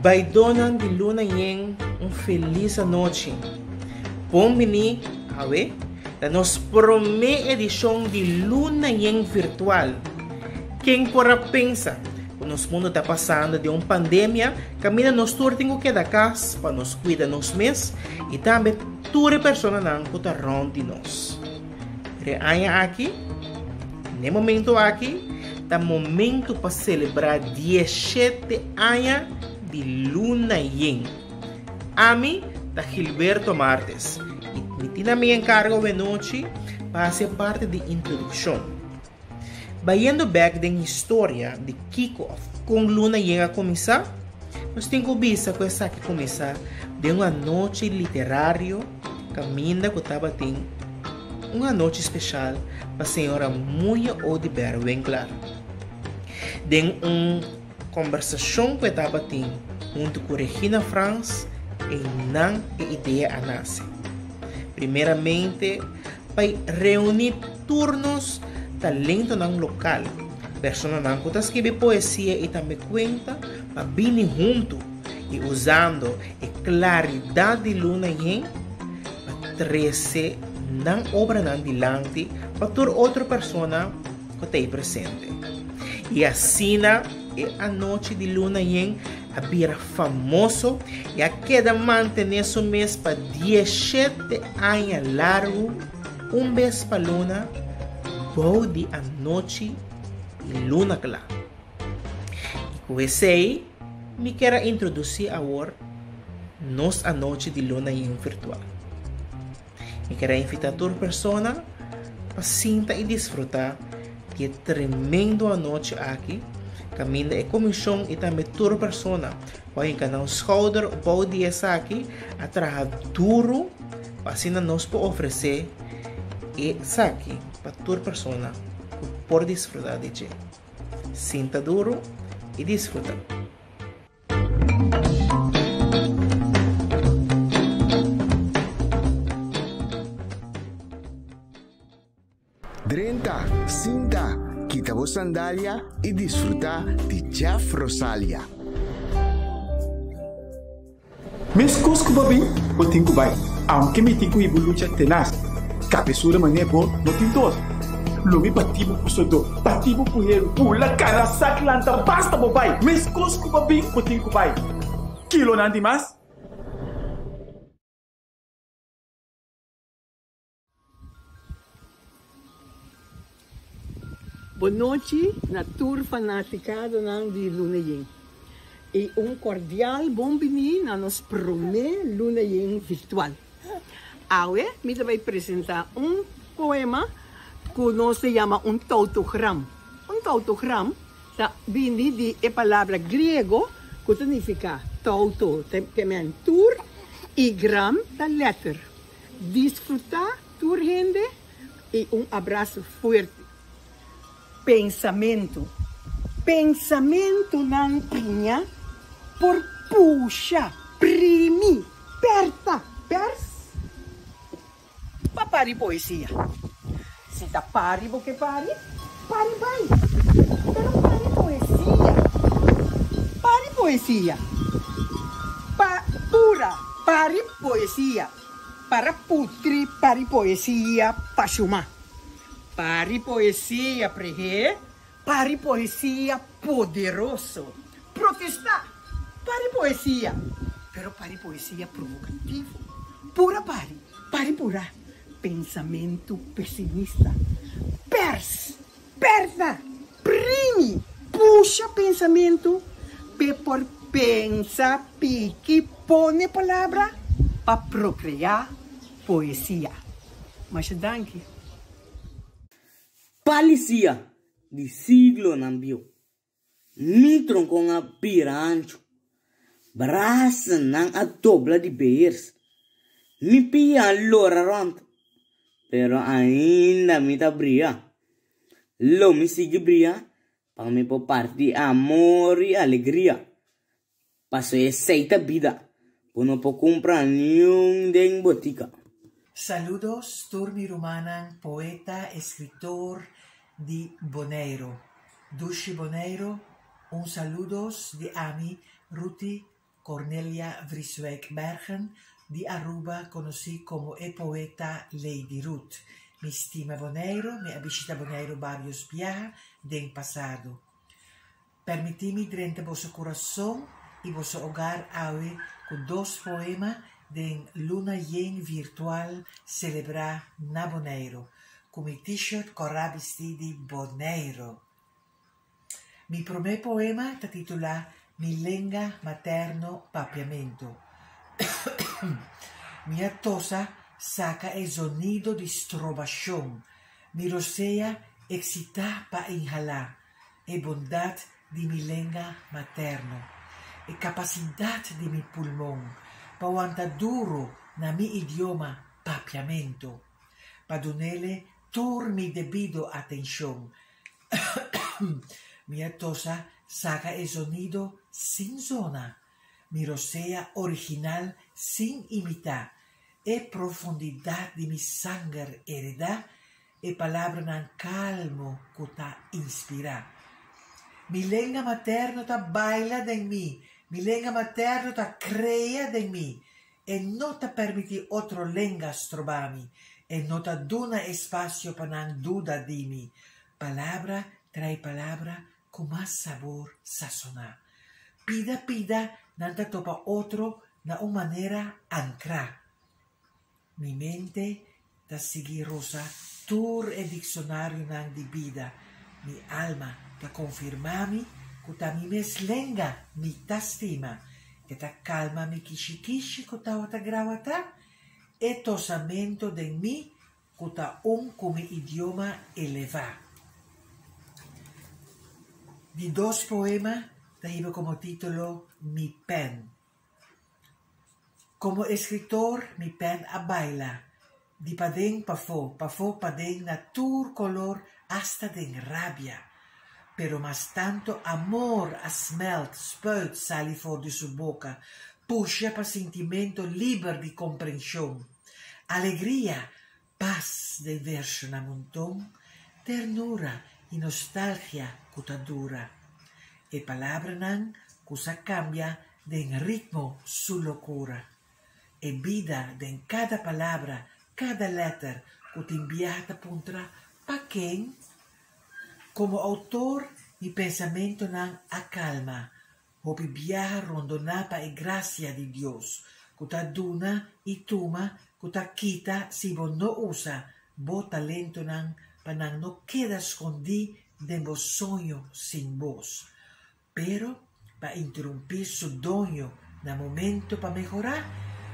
Baidónan di luna yen un felis anochi. Bon bini awe na nos promé edishon di Luna Yen Virtual. Ken por a pensa ku nos mundu ta pasando den un pandemia kaminda nos tur tin ku keda kas pa nos kuida nos mes i tambe tur e personanan ku ta rònt di nos. Pero e aña aki, n'e momento aki, ta momento pa selebrá dieshete aña di Luna Yen. Ami ta Gilberto Martes i mi tin na mi enkargo awenochi pa hasi e parti di introdukshon. Bayendo bek den historia di kiko of kon luna yen a kuminsá, nos tin ku bisa ku esaki kuminsá den un anochi literario kaminda ku tabatin un anochi speshal pa señora Muya Oduber Winklaar. Den un Kombersashon ku e tabatin huntu ku Regina Frans einan e idea a nase. Primeramente pa reuní tur nos talentonan lokal, personanan ku ta skibi poesia i tambe kuenta pa bini huntu i usando e klaridat di luna yen pa trese nan obranan dilanti pa tur otro persona ku ta ei presente. I asina e anochi di luna yen a bira famoso i a keda mantené su mes pa dieshete aña largu, un bes pa luna, bou di anochi di luna kla. I ku esei mi kier a introdusí awor nos anochi di luna yen virtual. Mi kier a invitá tur persona pa sinta i disfrutá di e tremendo anochi aki kaminda e komishon i tambe tur persona ku a hinka nan skouder bou di esaki a traha duru pa asina nos por ofresé esaki pa tur persona ku por disfrutá di dje. Sinta duru i disfrutá. Drenta, sinta, kita bo sandalia i disfrutá di Jeff Rosalia. Meskos ku bo bin, bo tin ku bai. Aunke mi tin ku hiba un lucha tenas, kabesura manera bo no tin tos. Lo mi bati bo ku sodó, bati bo ku heru, bula, kana, sak, lanta, basta bo bai. Meskos ku bo bin, bo tin ku bai. Kilonan di mas? Bon nochi na tur fanatikadonan di Luna Yen i un kordial bon bini na nos promé Luna Yen virtual. Awe mi ta bai presentá un poema ku nos ta yama un tautogram. Un tautogram ta bini di e palabra griego ku ta nifiká tauto ta men tur i gram ta lèter. Disfrutá tur hende i un abraso fuerte. Pensamentu. Pensamentunan piña por pusha, primi, perta, pers pa pari poesia. Si ta pari bo ke pari, pari bai. Pero pari poesia. Pari poesia. Pa pura pari poesia. Para putri pari poesia pa shuma. Pari poesia prehé, pari poesia poderoso. Protestá, pari poesia, pero pari poesia provokativo. Pura pari, pari purá. Pensamentu pesimista. Pers, perta, primi, pusha pensamentu p'e por pensa, piki, pone palabra pa prokreá poesia. Masha danki. Palisia di siglonan bieu. Mi tronkon a bira anchu, brasanan a dobla di beers, mi pia a lora rònt, pero ainda mi ta bria. Lo mi sigui bria pa mi por parti amor i alegria. Paso esei ta bida, bo no por kumpra niun den botika. Saludos tur mi rumannan poeta escritor di Boneiro. Dushi Boneiro un saludos di ami Ruthie. Cornelia Vrieswijk Bergen di Aruba conoci como e poeta Lady Ruth. Mi stima Boneiro, mi a bishita Boneiro varios biaha den pasado. Permiti mi drenta boso curason y boso hogar awe cu dos poema den Luna Yen virtual celebra na Boneiro, cu mi t-shirt cora bisti di Boneiro. Mi prome poema ta titula Mi lenga materno Papiamento. Mi a tosa saca e zonido di strobacion, mi rosea excita pa inhala e bondad di mi lenga materno, e capacidad di mi pulmon pa wanta duro na mi idioma Papiamento, pa dunele tur mi debido atencion. Mi a tosa saca e zonido sin zona, mi rosea original sin imita, e profundidad di mi sanger hereda, e palabranan calmo cu ta inspira. Mi lenga materno ta baila den mi, mi lenga materno ta crea den mi, e no ta permiti otro lenga stroba mi, e no ta duna espacio pa nan duda di mi. Palabra trae palabra cu mas sabor sasona. Pida pida nan ta topa otro na un manera ancra. Mi mente ta sigui rosa tur e diccionarionan di bida, mi alma ta confirma mi cu ta mi mes lenga mi ta stima, e ta calma mi kishikishi cu tawata grawata, e tosamento den mi cu ta un cu mi idioma eleva. Di dos poema ta hiba como titulo Mi pen. Como escritor mi pen a baila, di paden pafo, pafo paden na tur color hasta den rabia. Pero mas tanto amor a smelt, spuit sali for di su boca, pusha pa sintimento liber di comprension. Alegria, paz den verso na monton, ternura y nostalgia cu ta dura. E palabranan cu sa cambia den ritmo su locura. E bida den cada palabra, cada letter cu tin biaha ta puntra pa ken? Como autor mi pensamentonan a calma, hopi biaha rondona pa e gracia di Dios, cu ta duna y tuma, cu ta kita si bo no usa bo talentonan pa nan no keda scondi den bo soño sin bos. Pero pa interumpi su doño na momento pa mehora,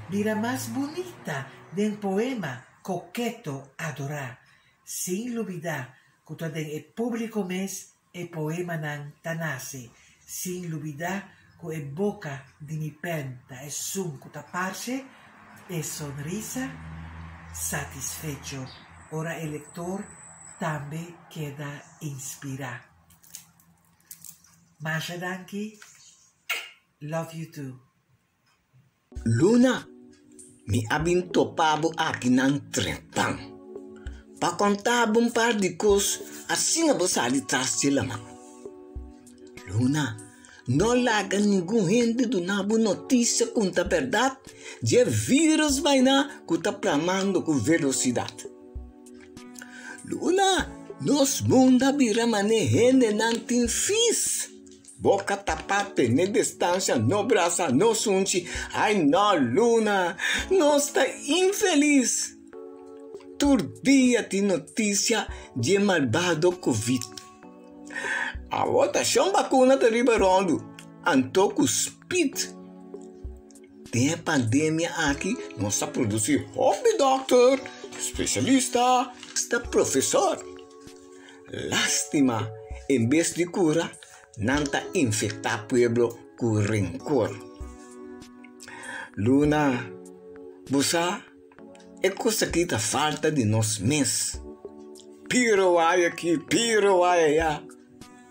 bira mas bunita den poema coketo adora, sin lubida cu ta den e publico mes e poemanan ta nace, sin lubida cu e boca di mi pen ta esun cu ta parce e sonrisa satisfecho ora e lector tambe keda inspira. Masha danki, love you too. Luna, mi a bin topa bo akinan trempan pa konta bo un par di kos asina bo sali tras dje laman. Luna, no laga ningun hende duna bo notisia ku ta bèrdat dje vírus baina ku ta plamando ku velosidat. Luna, nos mundu a bira manera hendenan tin fis. Boka tapá, tene distansia, no brasa, no sunchi. Ai no, Luna, nos ta infelis. Tur dia tin notisia dje malbado covid. Awor ta shon bakuna ta riba ròndu, anto ku spit. Den e pandemia aki nos a produsí hopi dòkter, spesialista, asta profesor. Lástima, en bes di kura, nan ta infektá pueblo ku renkor. Luna, bo sa, e kos aki ta falta di nos mes. Piro waya aki, piro waya aya,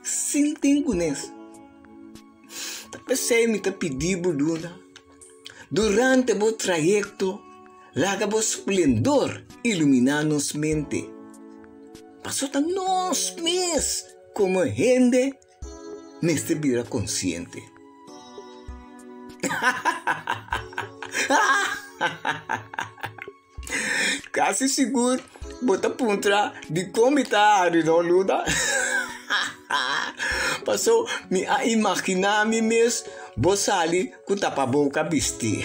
sin tin kunes. Ta p'esei mi ta pidi bo, Luna, durante bo trayekto, laga bo splendor iluminá nos mente. Pasobra ta nos mes komo hende mester bira konsiente. Kasi sigur bo ta puntra dikon mi ta hari no Luna? Paso mi a imaginá mi mes bo sali ku tapaboka bisti.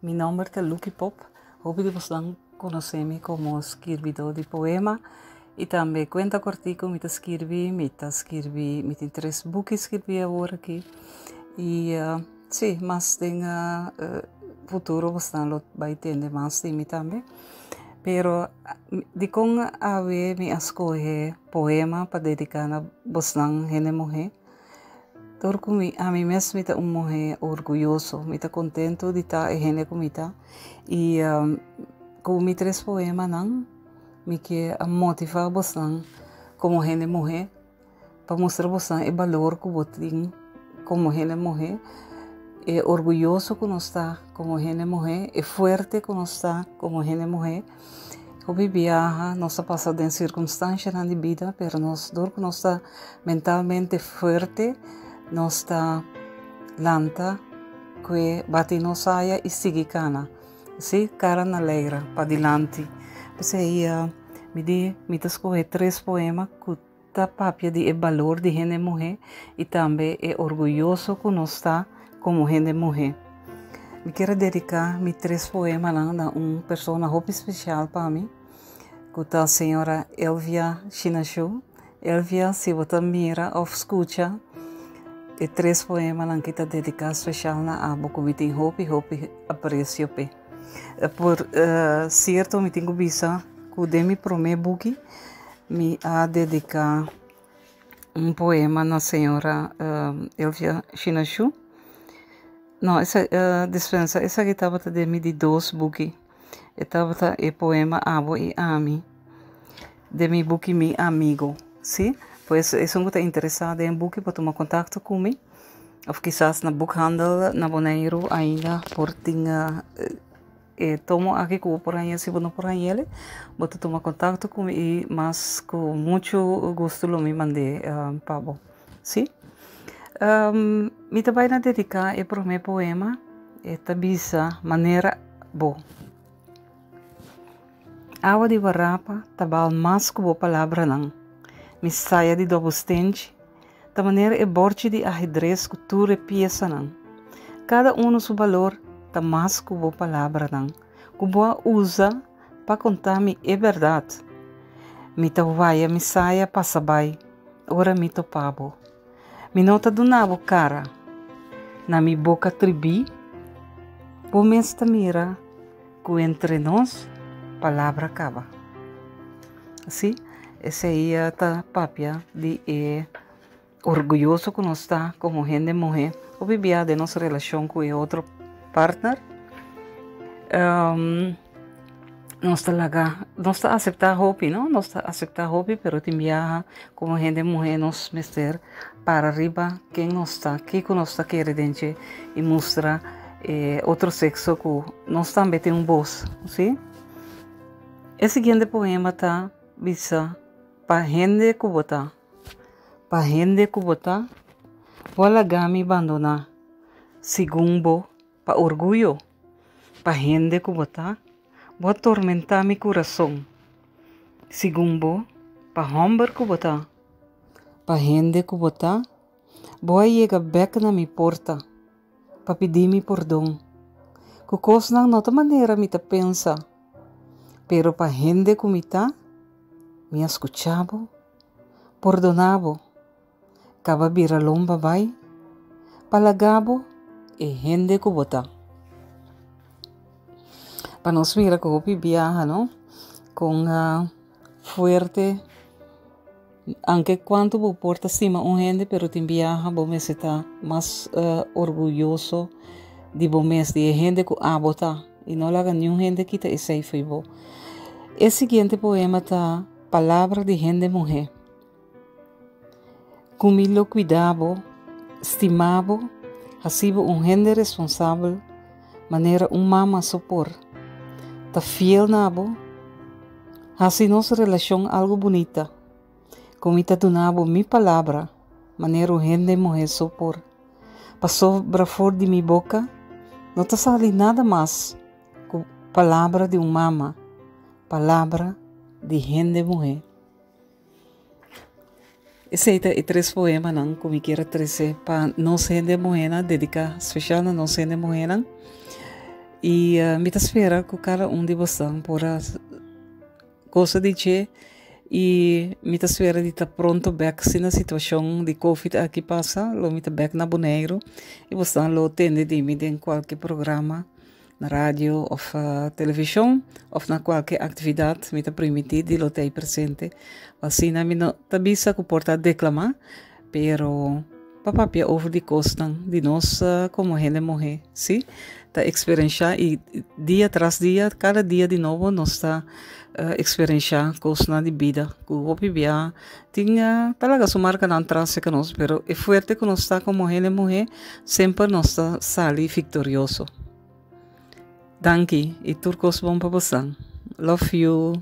Mi nomber ta Lucky Pop. Hopi di bosnan konosé mi komo skirbidó di poema i tambe kuenta kòrtiku mi ta skirbi. Mi ta skirbi, mi tin tres buki skirbí awor aki i si mas den futuro bosnan lo bai tende mas di mi tambe. Pero dikon awe mi a skohe poema pa dediká na bosnan hende muhé? Dor ku mi ami mes mi ta un muhé orguyoso, mi ta kontentu di ta e hende ku mi ta i ku mi tres poemanan mi ke a motivá bosnan komo hende muhé pa mustra bosnan e balor ku bo tin komo hende muhé, e orguyoso ku nos ta komo hende muhé, e fuerte ku nos ta komo hende muhé. Hopi biaha nos ta pasa den sirkunstanshanan di bida, pero nos dor ku nos ta mentalmente fuerte, nos ta lanta kue bati nos saya i sigui kana. Si, kara na legra, padilanti. P'esei mi di mi ta skohe tres poema ku ta papia di e balor di hende muhé i tambe e orguyoso ku nos ta komo hende muhé. Mi kier a dediká mi tres poemanan na un persona hopi spesial pa mi, ku ta señora Elvia Shinashu. Elvia, si bo ta mira òf skucha e tres poemanan ki ta dediká spesial na abo ku mi tin hopi hopi apresio p'e. Por sierto mi tin ku bisa ku den mi promé buki Mi a dediká un poema na señora Elvia Shinashu. No, esa, dispensa, esaki tabata den mi di dos buki. E tabata e poema Abo i Ami, den mi buki Mi Amigo. Sí, pues esun ku ta interesá den e buki por tuma kontakto ku mi, òf kisas na boekhandel na Boneiru ainda por tin. E tomo aki ku bo por haña, si bo no por hañ'el, bo ta tuma kontakto ku mi i mas ku muchu gustu lo mi mand'é pa bo. Sí. Mi ta bai na dediká e promé poema, e ta bisa Manera Bo. Awa di warapa ta bal mas ku bo palabranan, mi saya di dobustenchi Ta manera e borchi di ahedres ku tur e piesanan. Kada unu su balor ta mas ku bo palabranan ku bo a usa pa konta mi e bèrdat. Mi ta waya mi saya pasa bai ora mi topa bo. Mi no ta duna bo kara. Na mi boka tribí, bo mes ta mira ku entre nos palabra kaba. Sí, esei ta papia di e orguyoso ku nos ta komo hende muhé. Hopi bia den nos relashon ku e otro partner, nos ta laga, nos ta aseptá hopi, no? Nos ta aseptá hopi, pero tin biaha komo hende muhé nos mester para riba ken nos ta, kiko nos ta kere den dje i mustra e otro sekso ku nos tambe tin un bos, sí? E siguiente poema ta bisa, Pa hende ku bo ta, pa hende ku bo ta, bo a laga mi bandoná, segun bo, pa orguyo. Pa hende ku bo ta, bo a tormentá mi kurason, segun bo, pa hòmber ku bo ta. Pa hende ku bo ta, bo a yega bèk na mi porta. Pa pidi mi pordon. Ku kosnan no ta manera mi ta pensa, pero pa hende ku mi ta, mi a skucha bo, pordona bo, kaba bira lomba bai, pa laga bo e hende ku bo ta. Pa nos mira ku hopi biaha no, kon fuerte. Anke kuantu bo por ta stima un hende, pero tin biaha bo mester ta mas orguyoso di bo mes, di e hende ku abo ta, i no laga niun hende kita esei fo'i bo. E siguiente poema ta Palabra di hende muhé. Ku mi lo kuida bo, stima bo, hasi bo un hende responsabel manera un mama so por. Ta fiel na bo, hasi nos relashon algu bunita. Ku mi ta duna bo mi palabra manera un hende muhé so por. Pasobra for di mi boka no ta sali nada mas ku palabra di un mama, palabra di hende muhé. Esei ta e tres poemanan ku mi kier a trese pa nos hende muhénan, dediká spesial na nos hende muhénan. I mi ta spera ku kada un di bosan por a gosa di dje i mi ta spera di ta pronto bèk si na situashon di covid aki pasa lo mi ta bèk na Boneiru i bosan lo tende di mi den kualke programa. Na radio of television of na kualke aktividat mi ta primiti di lo ta ei presente. Asina mi no ta bisa ku por ta deklamá, pero pa papia over di kosnan di nos komo hende muhé, si, ta eksperenshá i dia tras dia, kada dia di nobo nos ta eksperenshá kosnan di bida ku hopi bia tin ta laga su markanan tras serka nos, pero e fuerte ku nos ta komo hende muhé Semper nos ta sali viktorioso. Danki i tur kos bon pa bosan. Love you.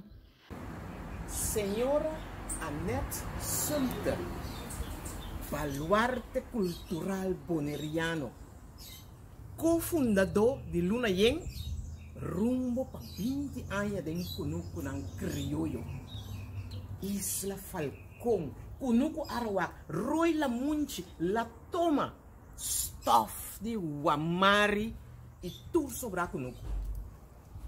Señora Annette Sumter, baluarte kultural boneriano, kofundadó di Luna Yen, rumbo pa 20 aña den kunukunan krioyo. Isla Falcon, kunuku Arawak, Rooi Lamunchi, La Toma stòf di wamari i tur sobrá kunuku.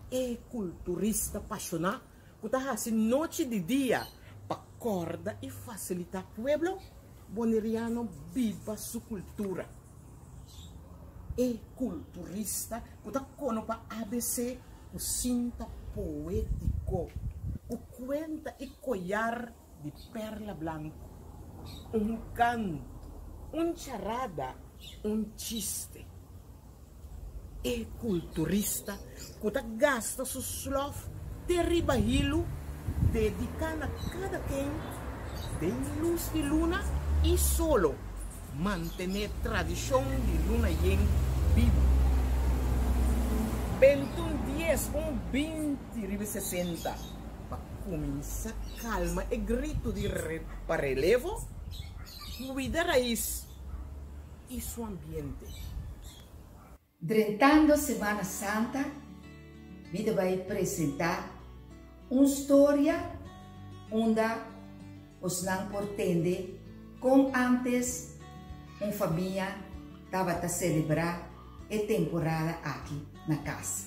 E kulturista pashoná ku ta hasi nochi di dia pa kòrda i fasilitá pueblo boneriano biba su kultura. E kulturista ku ta kono pa abc ku sinta poétiko, ku kuenta i koyar di perla blanku, un kanto, un charada, un chiste. E kulturista ku ta gasta su slòf te riba hilu dediká na kada ken den lus di luna i solo mantené tradishon di luna yen bibu. Bentun dies un 20 riba 60. Pa kuminsá kalma e gritu di pa relevo, kuida rais i su ambiente. Drentando Semana Santa mi ta bai presenta un storia unda bosnan por tende con antes un famia tabata celebra e temporada aki na cas.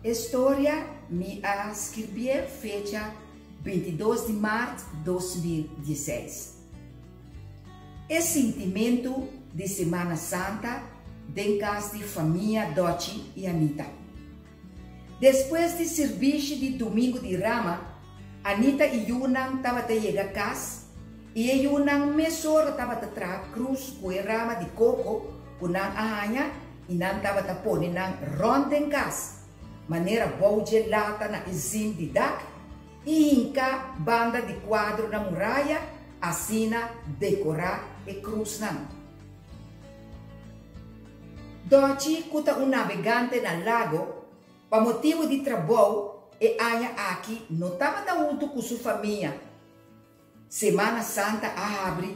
E storia mi a skirbié fecha 22 di mart 2016. E sintimentu di Semana Santa den kas di famia Dòchi i Anita. Despues di sirbishi di Dumingu di Rama, Anita i yunan tabata yega kas i e yunan mesora tabata traha krus ku e rama di koko ku nan a haña I nan tabata pone nan rònt den kas, manera bou dje lata na e zim di dak, i hinká banda di kuadro na muraya, asina dekorá e krusnan. Dòchi ku ta un nabegante na lago, pa motibu di trabou e aña aki no tabata huntu ku su famia. Semana Santa a habri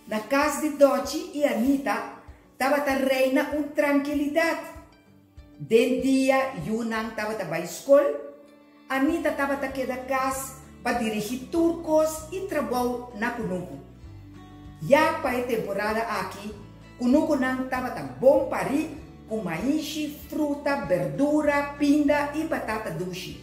na kas di Dòchi i Anita Tabata reina un trankilidat. Den dia yunan tabata bai skol, Anita tabata keda kas pa dirigí tur kos i trabou na kunuku. Ya pa e temporada aki, kunukunan tabata bon parí ku maishi, fruta, berdura, pinda i batata dushi.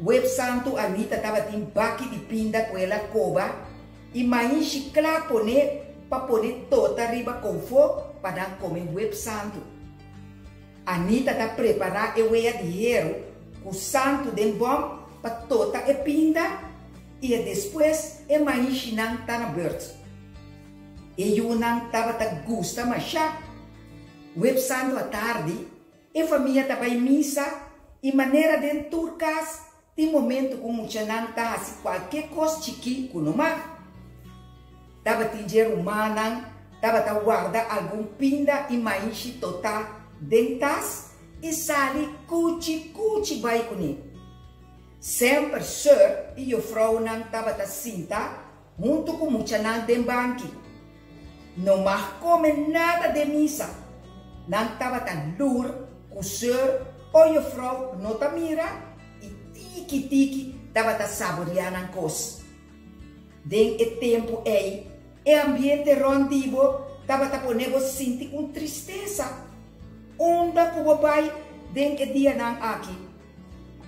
Web Santu Anita tabatin baki di pinda ku el a koba I maishi kla pone pa pone tota riba konfó pa nan kome web santu. Anita ta prepará e wea di heru ku santu den bòm pa tota e pinda i e despues e maishinan ta na bùrt. E yunan tabata gusta mashá web santu atardi, e famia ta bai misa i manera den tur kas Tin momento ku muchanan ta hasi kualke kos chikí ku no mag. Tabatin dje rumannan tabata warda algun pinda i maishi totá den tas i sali kuchi kuchi bai kuné. Semper sùr i yufrounan tabata sinta huntu ku muchanan den banki. No mag kome nada den misa. Nan tabata lur ku sùr o yufrou no ta mira i tiki tiki tabata saboriá nan kos. Den e tempu ei, e ambiente rònt di bo tabata pone bo sinti un tristesa. Unda ku bo bai den e dianan aki?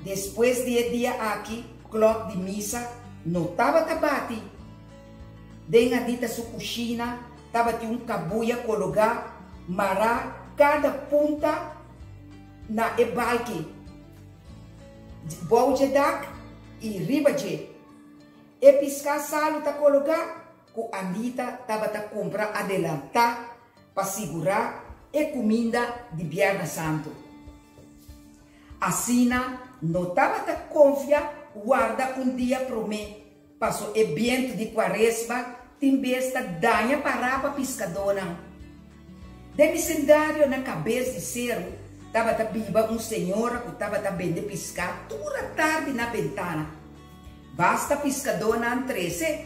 Despues di e dia aki, klòk di misa no tabata bati. Den Anita su kushina tabatin un kabuya kologá mará kada punta na e balki bou dje dak i riba dje. E piská salu ta kologá ku Anita tabata kumpra adelantá pa sigurá e kuminda di Bièrnè Santu. Asina no tabata konfia warda un dia promé paso e bientu di kuaresma tin bes ta daña pará pa piskadónan. Den bisindario na kabes di seru tabata biba un señora ku tabata bende piská tur atardi na bentana. Basta piskadónan trese.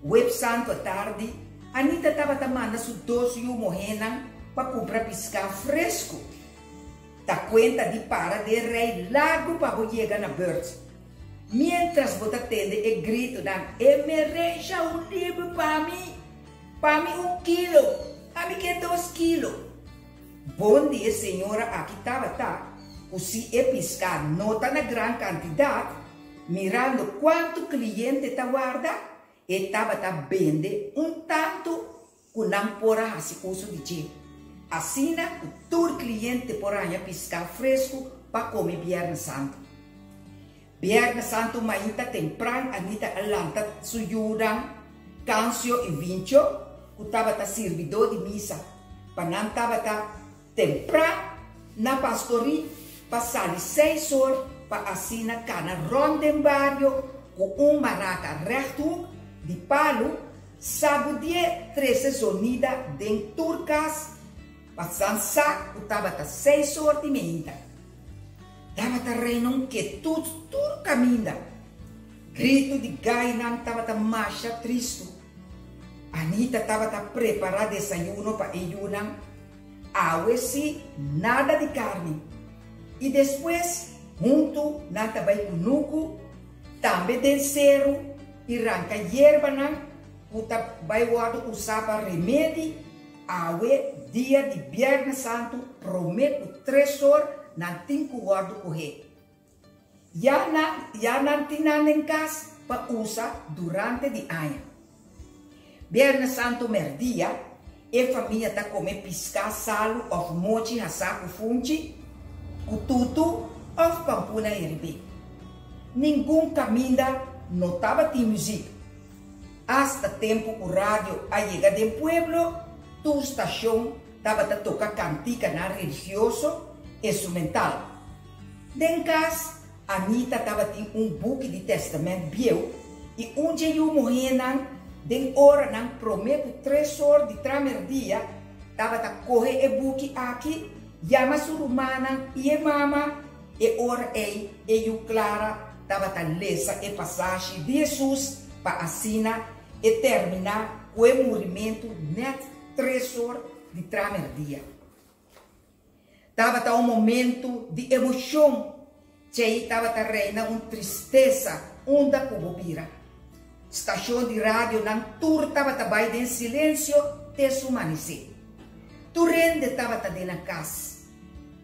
Web Santu atardi, Anita tabata manda su dos yu muhénan pa kumpra piská fresku. Ta kuenta di para den rei largu pa bo yega na bùrt. Miéntras bo ta tende e gritunan, Emerencia un liber pa mi! Pa mi un kilo! Ami ke dos kilo! Bon di e señora aki tabata ku si e piská no ta na gran kantidat, mirando kuantu kliente ta warda, e tabata bende un tantu ku nan por a hasi uso di dje, asina ku tur kliente por haña piská fresku pa kome Bièrnè Santu. Bièrnè Santu mainta tempran Anita a lanta su yunan Cancio i Vincho ku tabata sirbidó di misa, pa nan tabata tempran na pastorí pa sali seis or pa asina kana rònt den bario ku un maraka rèchthoek di palu Sagudié trese zonida den tur kas pa san sa ku tabata seis or di meinta. Tabata reina un ketut tur kaminda. Gritu di gainan tabata masha tristu. Anita tabata prepará desayuno pa e yunan, awe sí nada di karni. I despues huntu nan ta bai kunuku, tambe den seru i ranka yerbanan ku ta bai wòrdu usá pa remedi, awe dia di Bièrnè Santu promé ku tres or nan tin ku wòrdu kohé. Ya nan ya nan tin nan den kas pa usa durante di aña. Bièrnè Santu mèrdia e famia ta kome piská salu òf mochi hasá ku funchi, ku tutu òf pampuna heribé. Ningun kaminda no tabatin muzik. Asta tempu ku radio a yega den pueblo, tur stashon tabata toka kantikanan religioso instrumental. Den kas, Anita tabatin un buki di Tèstamènt Bieu i un dje yu muhénan den oranan promé ku tres or di tramerdia tabata kohe e buki aki, yama su rumannan i e mama. E ora ei e yu Clara tabata lesa e pasashi di Hesus pa asina e terminá ku e murimentu nèt tres or di tramerdia. Tabata un momentu di emoshon, chei tabata reina un tristesa unda ku bo bira. Stashon di radionan tur tabata bai den silensio te su manisé. Tur hende tabata den nan kas.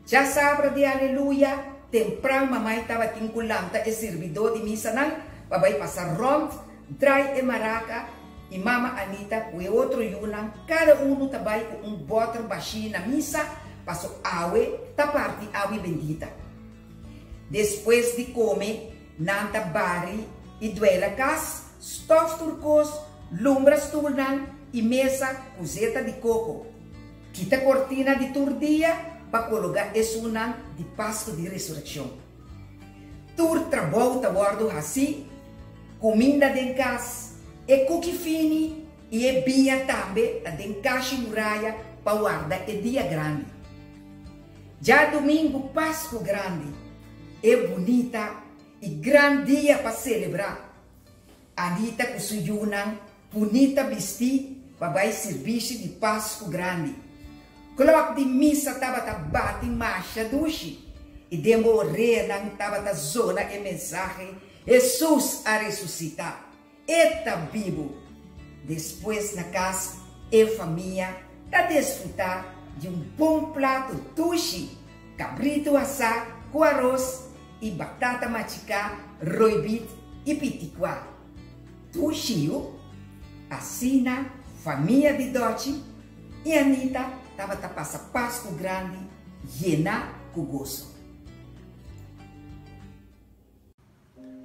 Djasabra di Aleluya, tempran mamai tabatin ku lanta e sirbidó di misanan pa bai pasa rònt, drai e maraka, i mama Anita ku e otro yunan kada unu ta bai ku un bòter bashí na misa paso awe ta parti awi bendita. Despues di kome nan ta bari i duela kas, stòf tur kos, lumbra stulnan i mesa ku zeta di koko. Kita kortina di tur dia pa kologá esunnan di Pasku di Resurekshon. Tur trabou ta wòrdu hasí, kuminda den kas, e kuki fini. I e biña tambe ta den kashi muraya pa warda e dia grandi. Djadumingu Pasku Grandi, e bunita i gran dia pa selebrá. Anita ku su yunan bunita bistí pa bai sirbishi di Pasku Grandi. Klòk di misa tabata bati masha dushi i den bo oreanan tabata zona e mensahe, Hesus a resusitá! E ta bibu! Despues na kas e famia ta desfrutá di un bon plato dushi, kabritu asá ku aros i batata machiká, roibit i pitikuá. Dushi yu! Asina famia di Dòchi i Anita tabata pasa Pasku Grandi yená ku goso.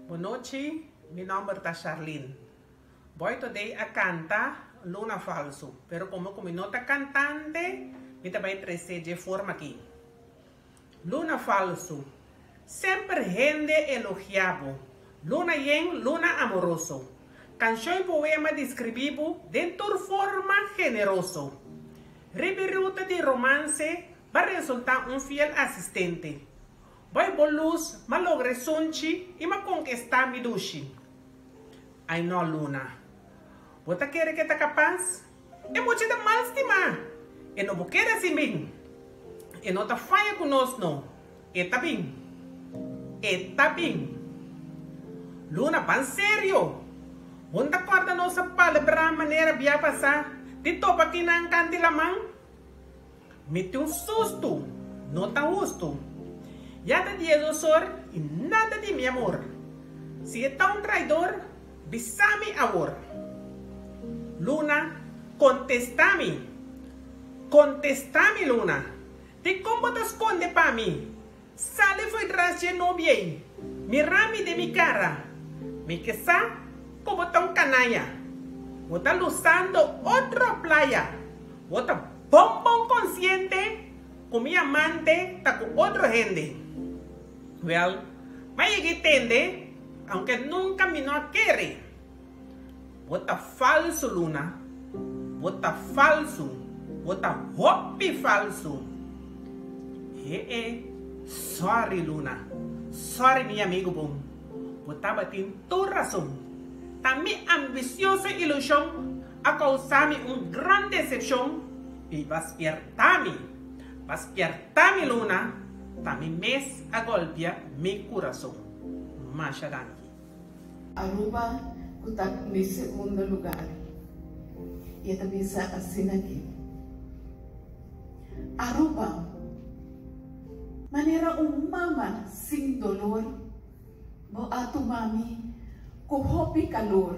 Bonochi, mi nomber ta Charlene. Boy Today a canta Luna Falso, pero como cu mi no ta cantante, mi ta bay trece dje forma aki. Luna Falso, Semper hende elogia bo, Luna yen, luna amoroso. Cancion y poema describi bo den tur forma generoso. Riba e ruta di romance, ba resulta un fiel asistente. Bai bo lus, m'a logra e sunchi i m'a konkestá mi dushi. Ai no, Luna. Bo ta kere ke ta kapas? E mucha ta mal stimá. E no bo kere así bin. E no ta faya ku nos no. E ta bin. E ta bin. Luna, ban serio. Bo no ta kòrda nos a palabrá manera bia pasá di topa kinan kanti laman? Mi tin un sustu, no ta hustu. Ya ta diesdos or i nada di mi amor. Si e ta un traidor, bisa mi awor. Luna, kontestá mi. Kontestá mi, Luna. Dikon bo ta skonde pa mi? Sali fo'i tras dje nobia ei. Mira mi den mi kara. Mi ke sa ku bo ta un kanaya. Bo ta lusando otro playa. Bo ta bon bon konsiente ku mi amante ta ku otro hende. Wèl, m'a yega i tende, aunke nunka mi no a kere. Bo ta falsu, Luna. Bo ta falsu. Bo ta hopi falsu. He-e, sorry, Luna. Sorry, mi amigu bon. Bo tabatin tur rason. Ta mi ambisioso ilushon a kousa mi un gran desepshon i bo a spierta mi. Bo a spierta mi, Luna. Ta mi mes a golpia mi kurason. Masha danki. Aruba cu ta mi segundo lugar y e ta bisa asina aki, Aruba, manera un mama sin dolor bo a tuma mi cu hopi calor,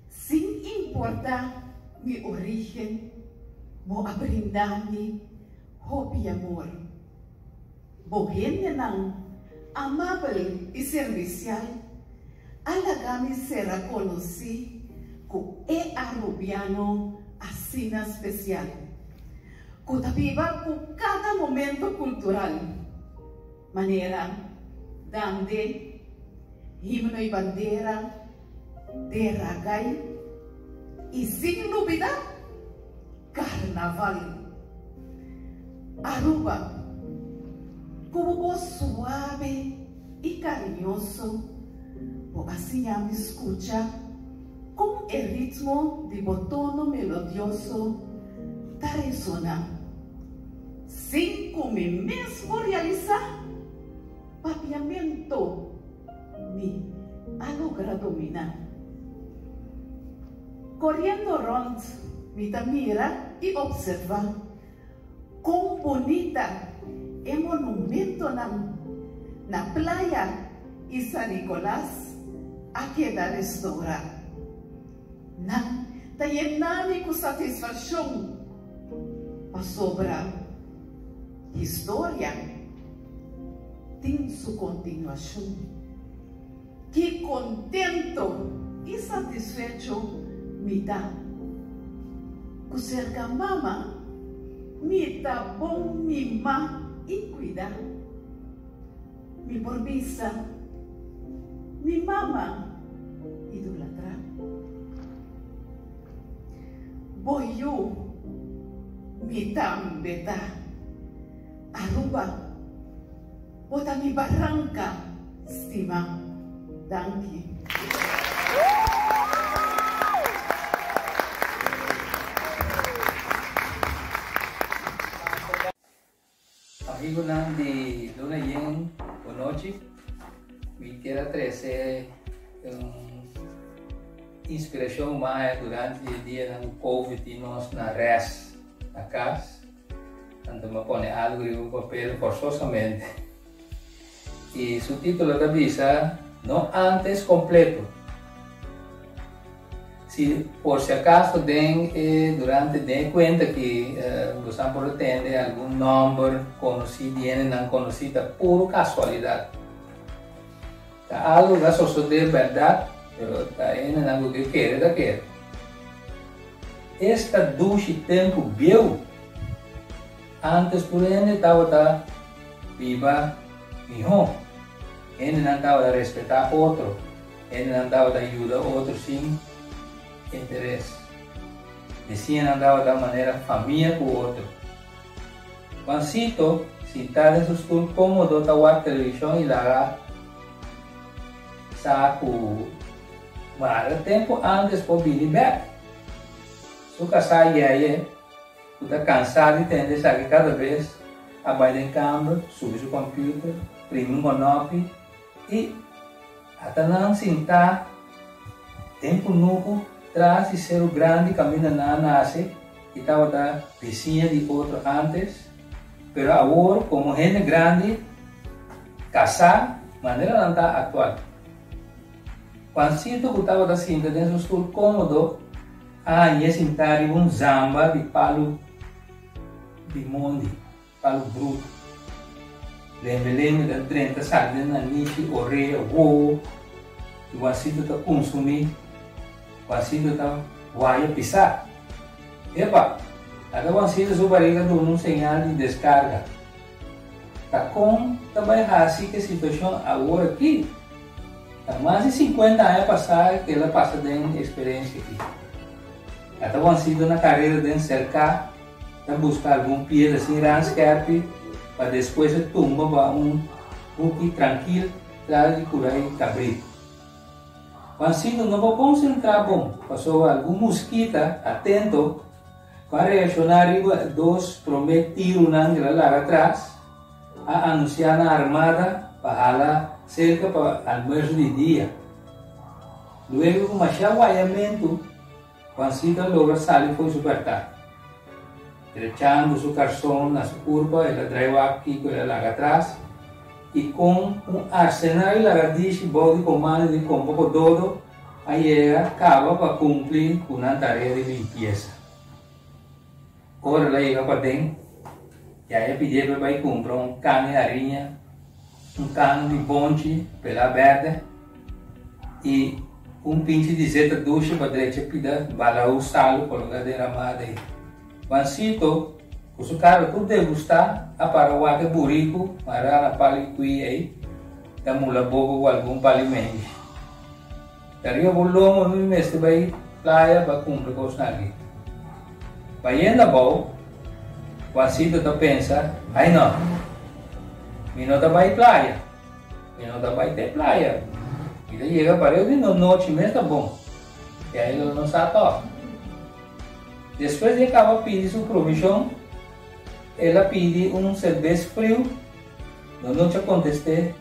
sin importa mi origen bo a brinda mi hopi amor. Bo hendenan amabel i servisial a laga mi sera konosí ku e arubiano asina spesial, ku ta biba ku kada momento kultural, manera Dande, Himno i Bandera, Deragai i sin lubidá Carnaval. Aruba, ku bo bos suabe i kariñoso, bo a siña mi skucha kon e ritmo di bo tono melodioso ta resoná, sin ku mi mes por realisá papiamento mi a logra dominá. Koriendo rònt mi ta mira i opservá kon bunita e monumentonan na Playa i San Nicolas a keda restourá. Nan ta yena mi ku satisfakshon pasobra historia tin su kontinuashon. Ki contento i satisfecho mi ta cu cerca mama mi ta bon mima i cuida. Mi por bisa mi mama idolatra. Bo yu, mi tambe ta. Aruba, bo ta mi baranka stima. Danki. Amigonan di Luna Yen, bonochi. Mi kier a trece un inspiracion maya durante e dianan cu Covid tin nos na rest na cas. Anto mi a pone algo riba papel forzosamente. Y su titulo ta bisa, No antes completo. Si por si acaso den e durante den e cuenta aki bosan por a tende algun nomber conoci di hendenan conoci ta puro casualidad. Ta algo cu a sosode berdad pero ta e hendenan cu ke kere ta kere. Esta dushi tempo bieu antes tur hende tabata biba miho. Hendenan tabata respeta otro. Hendenan tabata yuda otro sin interes. Bisiñanan tabata manera famia ku otro. Juancito, sintá den su stul kómodo ta wak televishon i laga sa ku mara tempu ántes por bini bèk. Su kasá Yeye, ku ta kansá di tende esaki kada bes, a bai den kamber, subi su kòmpiuter, primi un kònòpi i. Ata nan sintá den kunuku tras di seru grandi kaminda nan a nase i tabata bisiña di otro ántes, pero awor komo hende grandi kasá manera nan ta aktual. Juancito ku tabata sinta den su stul kómodo a hañ'é sintá riba un zamba di palu di mondi. Palu brutu. Lembe lembe ta drenta sali den nanishi, orea, wowo i Juancito ta kunsumí. Juancito ta waya pisá. Epa! Ata Juancito su bariga duna un señal di deskarga. Ta kon ta bai hasi ku e situashon awor aki? Ta mas di sinkuenta aña pasá ku el a pasa den e eksperensia aki. Ata Juancito na karera den serká. Ta buska algun piedra sin ran skerpi pa despues e tumba pa un huki trankil tras di kura e kabrit. Juancito no por konsentrá bon pasobra algun muskita atento ku a reakshoná riba e dos promé tirunan ku el a laga atras a anunsiá nan armada pa hala serka pa almuerso di dia. Luego ku mashá wayamentu, Juancito a logra sali fo'i su pèrtá. Drechando su karson na su kurpa, el a drai wak kiko el a laga atras i kon un arsenal di lagadishi bou di komando di Kompa Kododo a yega kaba pa kumpli ku nan tarea di limpiesa. Ora el a yega paden, Yaya pidié pa e bai kumpra un kan di hariña, un kan di bonchi pelá bèrdè i un pinchi di zeta dushi pa drecha pida balaú salu kologá den ramada ei. Juancito, ku su kara tur degustá, a para wak e buriku mará na palo di kui ei ta mula boka ku algun palo di menshi. Ta riba bo lomo mi mester bai playa pa cumpra cosnan aki. Bayendo abou, Juancito ta pensa, Ay no, mi no ta bai playa, mi no ta bai te playa, mi ta yega pareu di nochi mes ta bon, y ahí lo no sa tog. Despues di a caba pidi su provision, el a pidi un cerbes friu, no nochi a contest'é,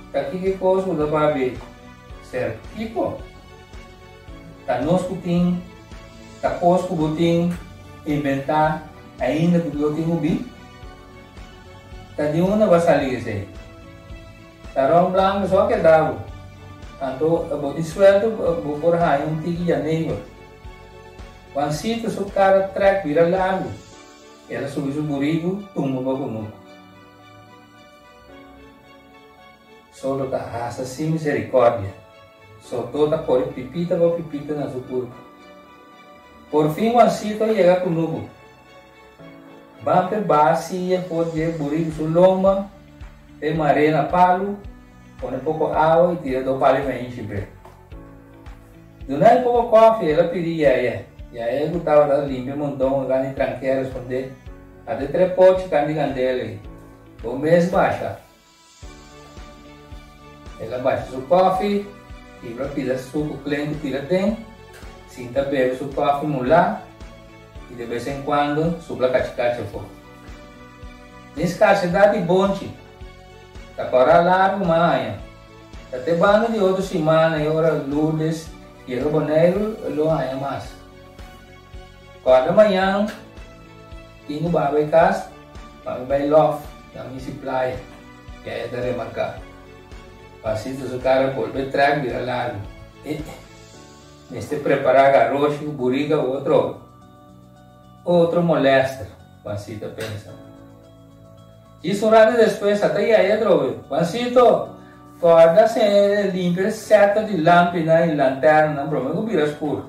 Ta kiko kos ku ta papia ser kiko? Ta nos ku tin ta kos ku bo tin inventá ainda ku lo tin ubi? Ta di unda bo a sali esei? Ta ron blanku so a keda bo. Anto bo tin suelto bo por haña un tiki yaneiba. Juancito su kara trèk bira largu. El a subi su buriku tumba pa kunuku. Solo ta hasa sin misericordia. Sodó ta kore pipita pa pipita na su kurpa. Por fin Juancito a yega kunuku. Ban p'e baha siya for dje buriku su lomba, p'e mar'é na palu, pone poko awa i tira do palu i mainshi bre. Duna e poko kòfi, el a pidi Yèyè. Yaya ku tabata limpia monton a gana di tranke a respondé, Ata e tre pochi kan di kandela ei. Bo mes basha. El a basha su kòfi, kibra pida suku klen ku tira den, sinta bebe su kòfi mulá i de bes en kuando supla kachikachi afó. Ni skarsedat di bonchi ta kòrá largu mas aña. Ta te banda di otro simana e ora Lourdes yega Boneiru lo haña mas. Kòrda mañan tin ku baha bai kas pa mi bai lòf na misi playa, Yaya ta remarká. Pasito su kara bolbe trèk bira largu. E mester prepará garoshi ku burika ku otro otro molèster, Juancito a pensa. Djis un rato despues a ta yaya atrobe, Juancito, kòrda sende limpia e sèta di lampinan i lanternanan promé ku bira skur.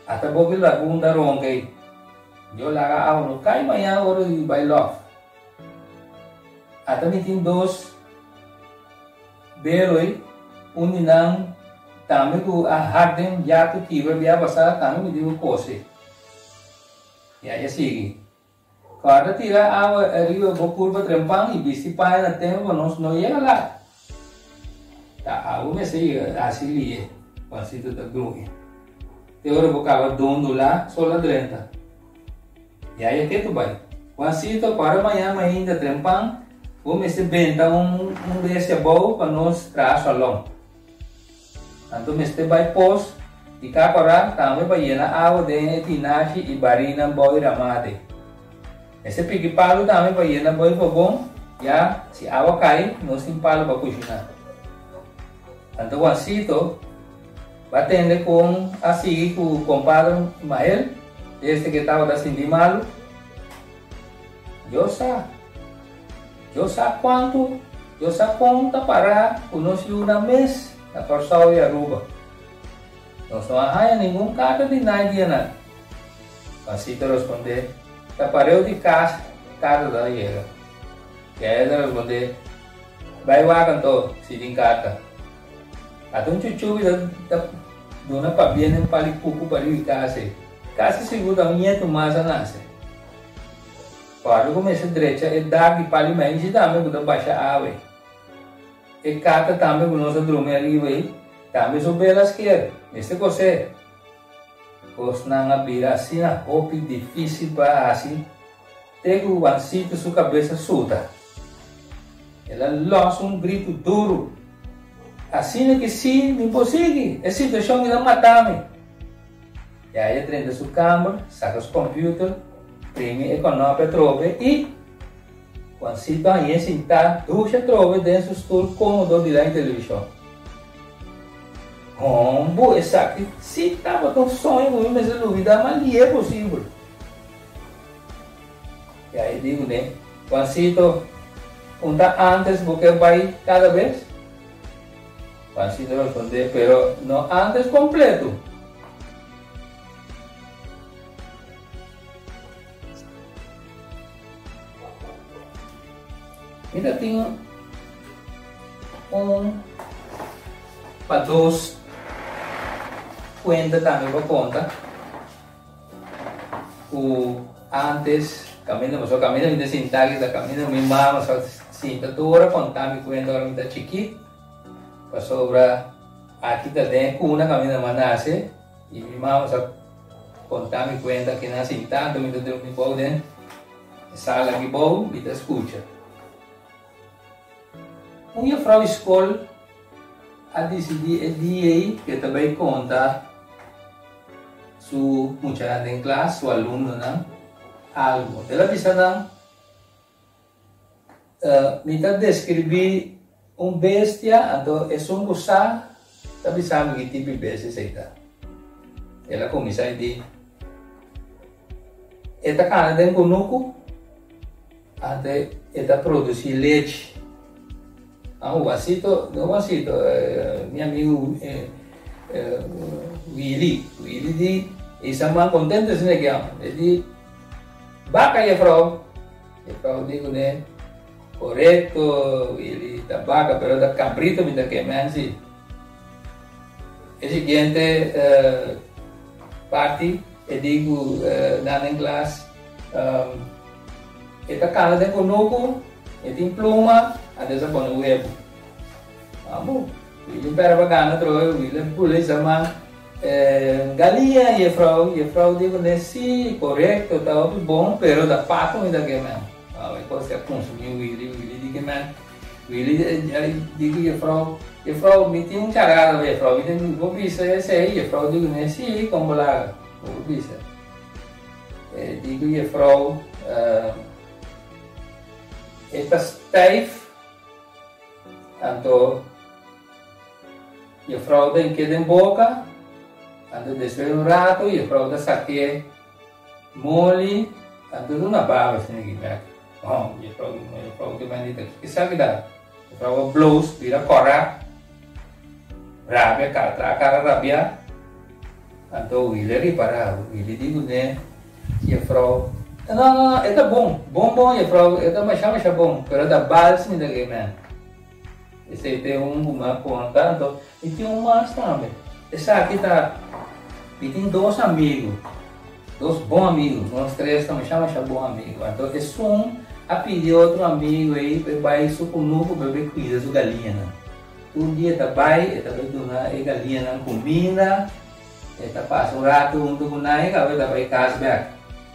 A ta bobi lagun ta ronka ei. Yo laga awa no kai mañan ora di bai lòf. A ta mi tin dos bero ei, un di nan tambe ku a hak den yatu kibra bia pasá tambe mi tin ku kose. Yaya sigui. Kòrda tira awa riba bo kurpa trempan i bisti paña na tempu pa nos no yega lat. Ta awa mester yega hasi lie, Juancito ta gruña. Te ora bo kaba dondulá, sol a drenta. Yaya ketu bai. Juancito, kòrda mañan mainta trempan, bo mester benta un un bestia bou pa nos traha salon. Anto mester bai pos di Kakorá tambe pa yena awa den e tinashi i barinan bou i ramate. Mester piki palu tambe pa yena bou i fogon, ya si awa kai nos tin palu pa kushiná. Anto Juancito ba tende kon a sigui ku kompadre Mael desde ke tabata sinti malu. Dios sa. Dios sa kuantu, Dios sa kon ta pará ku nos yunan mes na Kòrsou i Aruba. Nos no a haña ningun karta di nai dianan. Juancito respondé, Ta pareu di kas karta ta yega. Yaya ta respondé, Bai wak anto si tin karta. Ata un chuchubi ta ta duna pabia den pali kuku pariba di kas ei. Kasi sigur ta un ñetu mas a nase. Cuando cu mester drecha e dak di pali maishi tambe cu ta basha awe. E cata tambe cu nos a drumi ariba ei, tambe su bela sker, mester cose. Cosnan a bira asina hopi dificil pa haci te cu Juancito su cabes a suta. El a los un gritu duru. Asina ki si mi por sigui, e situacion ki ta mata mi. Yaya drenta su kamber, saka su computer, primi e konopi atrobe i Juancito hañ'é sintá dushi atrobe den su stul kómodo dilanti televishon. Hombo, esaki sí tabata un soño ku mi mester lubidá mas lihe posibel. Yaya di kuné, Juancito, un ta ántes bo ke bai kada bes? Juancito respondé, Pero no antes completo. Mi ta tin un pa dos cuenta tambe pa conta cu antes caminda pasobra caminda mi ta sinta aki ta caminda mi mama sa sinta tur ora conta mi cuenta ora mi ta chikit. Pasobra aki ta den e cuna caminda mi a nace y mi mama sa conta mi cuenta aki nan sinta anto mi ta drumi bou den e sala aki bou mi ta scucha. Un juffrouw di scol a dicidi e dia ey cu e ta bay conta su muchanan den klas, su alumnonan algo. El a bisa nan. Mi ta deskribí un bestia, anto esun ku sa ta bisa mi ki tipo di bestia esei ta. El a kuminsá i di, E ta kana den kunuku, anto e ta produsí lechi. Ah, un wasito, no wasito, mi amigu Willy, Willy di, e sa man kontento esei ke amo. E di, Baka jefrou. Jefrou di kuné, Korekto, Willy, ta baka, pero ta kabrito mi ta keme ansi. E siguiente. Parti e di ku nan den klas e ta kana den kunuku, e tin pluma, antes a pone webu. Amo, Willy pera pa gana atrobe, Willy a bula i sa man, Galia, jefrou, jefrou di kuné, si, korekto, ta hopi bon, pero ta pato mi ta ke men. E kos a konsumí Willy, Willy di ke men. Willy di ku jefrou, Jefrou, mi tin un charada pa jefrou, mi tin, bo bisa esei? Jefrou di kuné, Si, kon bo laga, bo por bisa. E di ku jefrou, E ta stijf, anto jefrou ta hink'é den boka, anto despues di un rato jefrou ta sak'é Moli, anto duna baba asina ki bek. Oh, juffrouw, juffrouw ki men di ta kiko esaki ta? Juffrouw a bloos, bira kòrá, rabia, kara traha kara rabiá. Anto Willy a ripará, Willy di kuné, juffrouw, no, no, no, e ta bon, bon bon juffrouw, e ta masha masha bon, pero ta bals mi ta ke men. Esei ta e un ku mi a konta, anto mi tin un mas tambe. Esaki ta, mi tin dos amigu, dos bon amigu, nos tres ta masha masha bon amigu. Anto esun a pidi otro amigu ei pa e bai su kunuku pa e bai kuida su galiñanan. Tur dia e ta bai, e ta bai duna e galiñanan kuminda, e ta pasa un ratu huntu ku nan i kaba e ta bai kas bèk.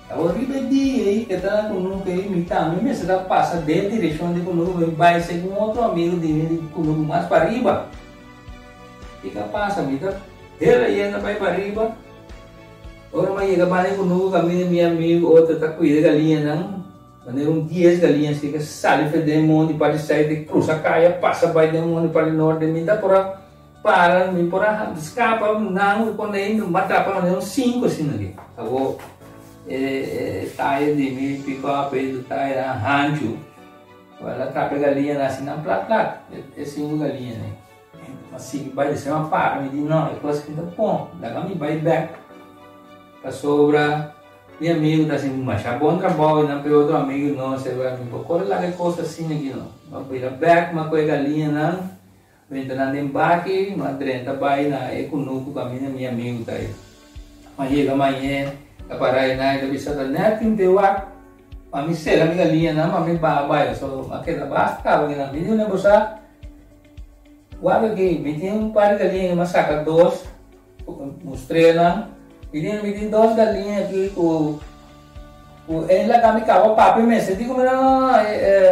Awor riba e dia ei ke ta na kunuku ei, mi tambe mester ta pasa den direkshon di kunuku pa mi bai segun otro amigu di mi di kunuku mas pariba. Kiko a pasa? Mi ta hela yenda bai pariba. Ora mi a yega banda di kunuku kaminda mi amigu otro ta kuida galiñanan, manera un dies galiña así ke sali for den mondi parti sait e krusa kaya pasa bai den mondi parti norte. Mi ta por a para, mi por a skapa nan ku konde mi a trapa manera un sinku asina aki. Awor e taya di mi pick-up ei su taya hanchu, el a trapa e galiñanan asina plat plat, e sinku galiñanan ei. Mi a sigui bai, despues mi a para, mi di no, e kos aki ta bon, laga mi bai bek pasobra mi amigu ta hasi masha bon trabou i nan pe otro amigu no, mi por kore laga e kos asina aki no. Mi a bira bek, mi a kohe e galiñanan. Drenta nan den baki, ma drenta bai na e kunuku kaminda mi amigu ta ei. Ma yega mañe, ta para einan, e ta bisa ta nèt tin te wak, pa mi sera mi galiñanan pa mi baha bai. So, a keda basta kaba kinan. Mi di un bo sa, wak aki, mi tin un par di galiña aki, mi a saka dos, mustr'é nan. Mi di, mi tin dos galiña aki ku ku e laga mi kaba papia mester. Di ku mi, no, no, no,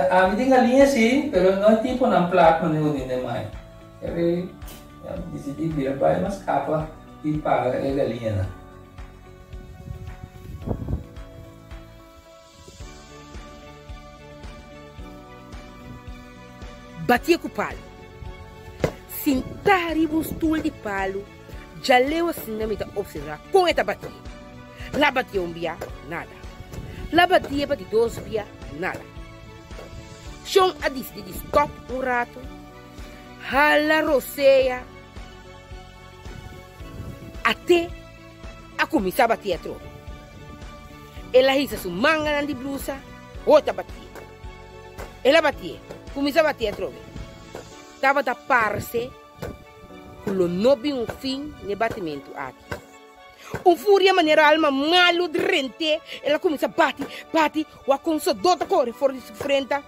ami tin galiña si, pero no e tiponan plat manera ku tin den mai. Eri a disidí bira bai mas kapa i paga e galiñanan. Batié ku palu. Sintá riba un stul di palu, djaleu asina mi ta opservá kon e ta batié. La batié un bia, nada. La batié pa di dos bia, nada. Shon a disidí di stòp un ratu, hala rosea, até a kuminsá batié atrobe. El a hisa su manganan di blusa, ho ta batié. El a batié, kuminsá batié atrobe. Tabata parse ku lo no bin un fin n'e batimentu aki. Un furia manera alma malu drent'é, el a kuminsá bati, bati, wak kon sodó ta kore for di su frenta,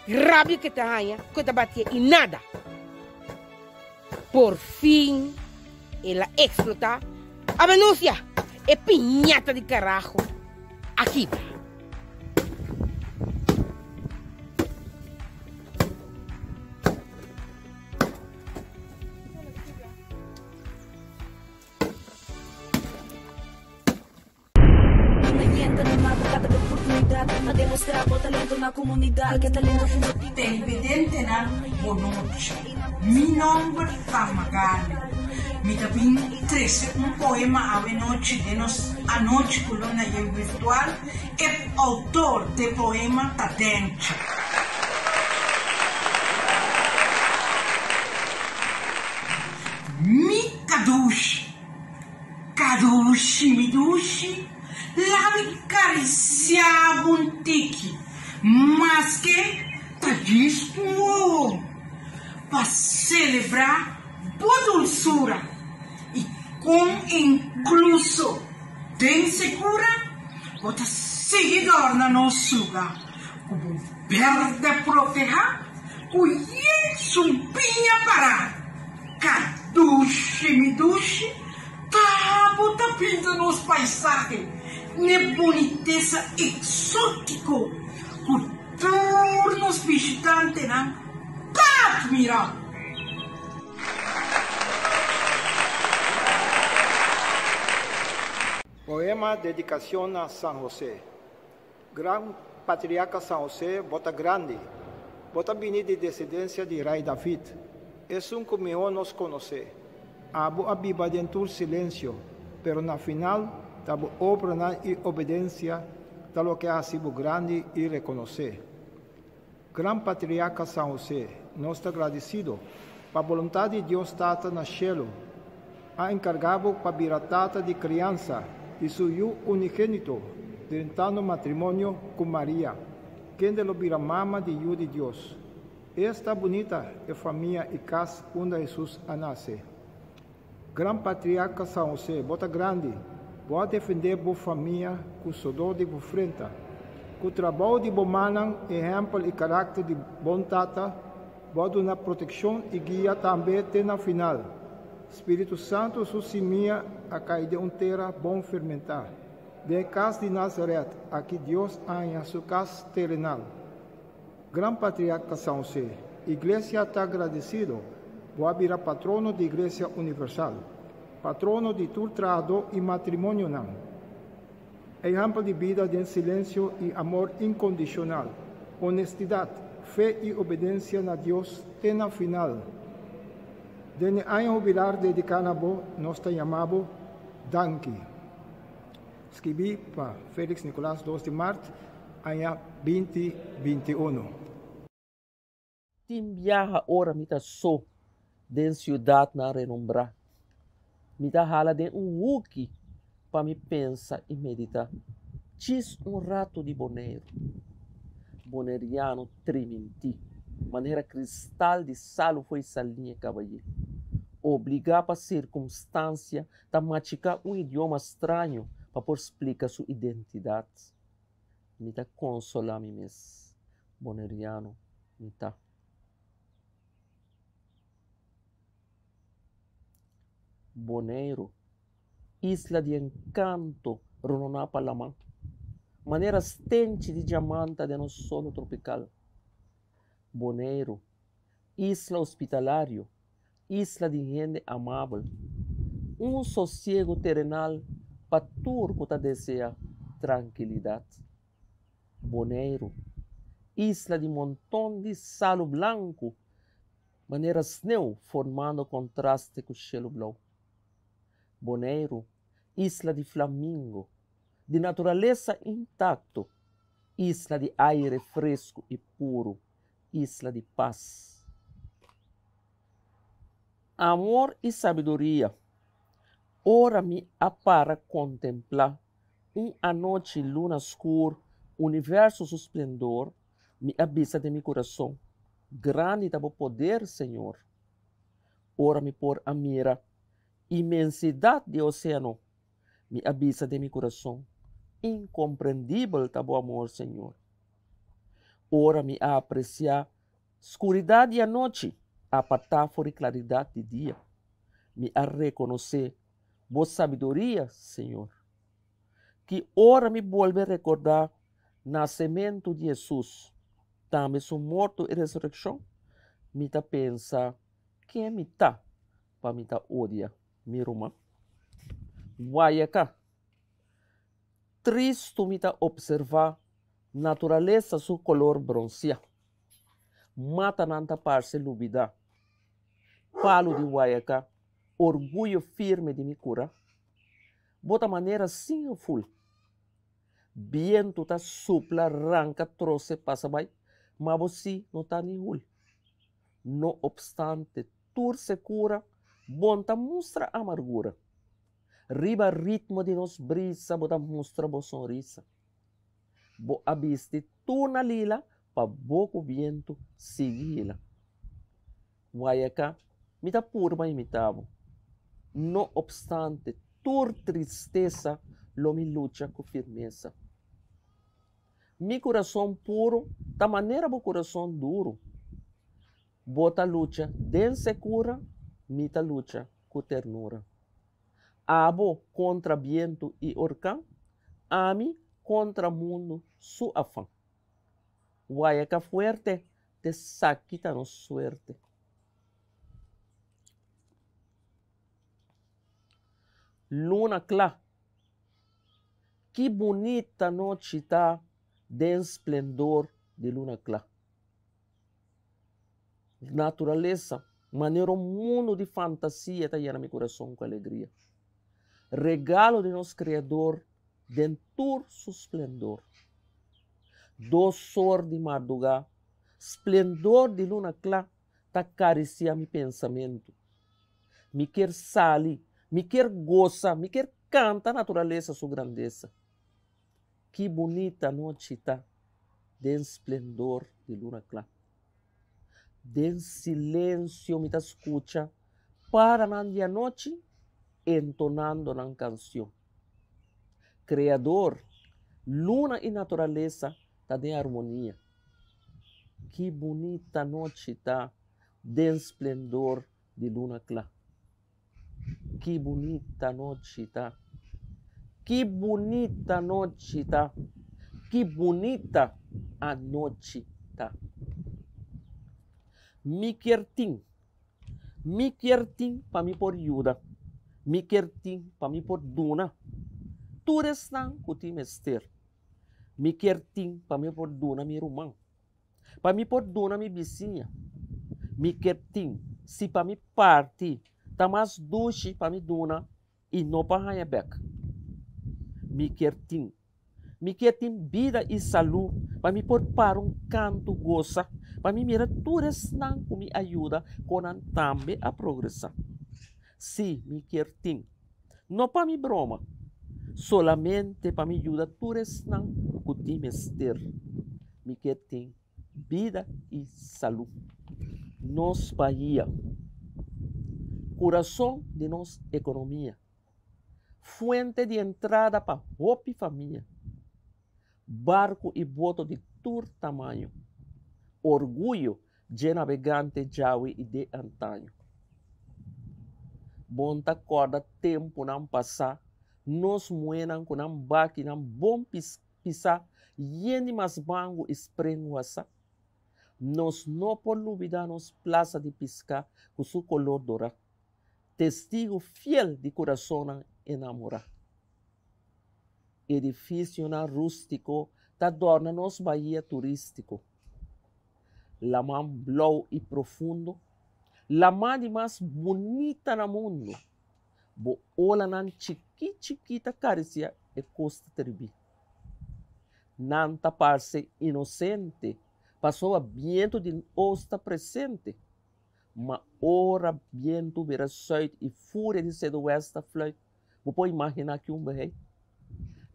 di rabia ku e ta haña ku e ta batié i nada. Por fin el a eksplotá, Amenusia! E piñata di karaho a kibra! Televidentenan bonochi. Mi nomber ta Magali. Mi ta bin trece un poema awe nochi den nos Anochi cu Luna Yen Virtual. E autor d'e poema ta Dencho. Mi kadushi. Kadushi mi dushi, laga mi karisiá bo un tiki, maske ta djis un wowo, pa selebrá bo dulsura i kon inkluso. Den sekura bo ta sigui dòrna nos lugá ku bo bèrdè protehá ku yen sumpiña pará. Kadushi mi dushi, ta bo ta pinta nos paisahe n'e bunitesa eksótiko ku tur nos bishitantenan ta atmirá. Poema Dedicacion na San Jose Gran Patriarca San Jose, bo ta grandi. Bo ta bini di descendencia di Rey David, esun cu miho nos conoce. Abo a biba den tur silencio, pero na final ta bo obranan y obedencia ta loke a haci bo grandi y reconoce. Gran Patriarca San Jose, nos ta gradecido pa boluntad di Dios Tata na Cielo a encarga bo pa bira tata di criansa di Su Yu Unigenito drentando matrimonio cu Maria, kende lo bira mama di Yu di Dios. Esta bunita e famia y cas unda Jesus a nace. Gran Patriarca San Jose, bo ta grandi, bo a defende bo famia cu sodor di bo frenta. Cu trabou di bo mannan, ehempel y caracter di bon tata, bo a duna proteccion y guia tambe te na final. Spiritu Santo su simia a cay den un tera bon fermenta. Den e cas di Nazaret, aki Dios a haña su cas terenal. Gran Patriarca San Jose, Iglesia ta agradecido, bo a bira patrono di Iglesia Universal, patrono di tur trahadó y matrimonionan. Ehempel di bida den silencio y amor incondicional, honestidad, fe y obedencia na Dios te na final. Den e aña hubilar dedica na bo, nos ta yama bo, Danki. Skibí pa Felix Nicolaas dos di mart aña binti 21. Tin biaha ora mi ta so den siudatnan renombrá. Mi ta hala den un huki pa mi pensa i meditá djis un ratu di Boneiru. Boneriano trimintí manera kristal di salu fo'i saliña kabayé. Obligá pa sirkumstansia ta machiká un idioma straño pa por splika su identidat. Mi ta konsolá mi mes, Boneriano mi ta. Boneiru, isla di enkanto rononá pa laman, manera stenchi di diamanta den nos solo tropikal. Boneiru, isla hospitalario, isla di hende amabel, un sosiego terenal pa tur ku ta deseá trankilidat. Boneiru, isla di monton di salu blanku manera sneu formando kontraste ku shelu blou. Boneiru, isla di flamingo, di naturalesa intakto, isla di aire fresku i puru, isla di pas. Amor i sabiduria Ora mi a para kontemplá un anochi luna skur universo su splendor, mi a bisa den mi kurason, Grandi ta bo poder, Señor! Ora mi por a mira inmensidat di e oséano, mi a bisa den mi kurason, Inkomprendibel ta bo amor, Señor! Ora mi a apresiá skuridat di anochi apartá for di klaridat di dia, mi a rekonosé bo sabiduria, Señor. Ki ora mi bolbe rekordá nasementu di Hesus, tambe su morto i resurekshon, mi ta pensa, Ken mi ta pa mi ta odia mi ruman? Wayaka! Tristu mi ta opservá naturalesa su kolor bronsiá. Matanan ta parse lubidá. Palu di Guayaká, orguyo firme di mi kura. Bo ta manera sin heful. Bientu ta supla ranka trose pasa bai, ma bo sí no ta ni hul. No opstante tur sekura, bon ta mustra amargura. Riba ritmo di nos brisa bo ta mustra bo sonrisa. Bo a bisti tur na lila pa bo ku bientu sigui hila. Guayacá, mi ta purba imitá bo. No opstante tur tristesa, lo mi lucha ku firmesa. Mi kurason puru ta manera bo kurason duru. Bo ta lucha den sekura, mi ta lucha ku ternura. Abo kontra bientu i orkan, ami kontra mundu su afan. Wayaka fuerte, t'esaki ta nos suerte. Luna kla. Ki bunita nochi ta den splendor di luna kla. Naturalesa, manera un mundu di fantasia ta yena mi kurason ku alegria. Regalo di nos Kreador den tur su splendor. Dosor di mardugá, splendor di luna kla ta karisiá mi pensamentu. Mi kier sali, mi kier gosa, mi kier kanta naturalesa su grandesa. Ki bunita nochi ta den splendor di luna kla. Den silensio mi ta skucha paranan di anochi entonando nan kansion. Kreador, luna i naturalesa ta den armonia. Ki bunita nochi ta den splendor di luna kla. Ki bunita nochi ta. Ki bunita nochi ta. Ki bunita anochi ta. Mi kier tin. Mi kier tin pa mi por yuda. Mi kier tin pa mi por duna. Tur esnan ku tin mester. Mi kier tin pa mi por duna mi ruman. Pa mi por duna mi bisiña. Mi kier tin, si pa mi parti, ta mas dushi pa mi duna i no pa haña bek. Mi kier tin. Mi kier tin bida i salú pa mi por para un kantu gosa, pa mi mira tur esnan ku mi a yuda kon nan tambe a progresá. Sí, mi kier tin. No pa mi broma, solamente pa mi yuda tur esnan ku tin mester. Mi ke tin bida i salú. Nos bahia, kurason di nos ekonomia, fuente di entrada pa hopi famia, barku i boto di tur tamaño, orguyo dje nabegante djawe i de antaño. Bon ta kòrda tempunan pasá, nos muhénan ku nan bakinan bon pisá yen di masbangu i sprenguasá. Nos no por lubidá nos plasa di piská ku su kolor dorá, testigu fiel di kurasonnan enamorá. Edifisionan rústiko ta dòrna nos bahia turístiko. Laman blou i profundo, laman di mas bunita na mundu. Bo olanan chikí chikí ta karisiá e kosta tribí. Nan ta parse inosente pasobra bientu di oost ta presente. Ma ora bientu bira sùit i furia di seduwèst ta fluit, Bo por imaginá ki un behei?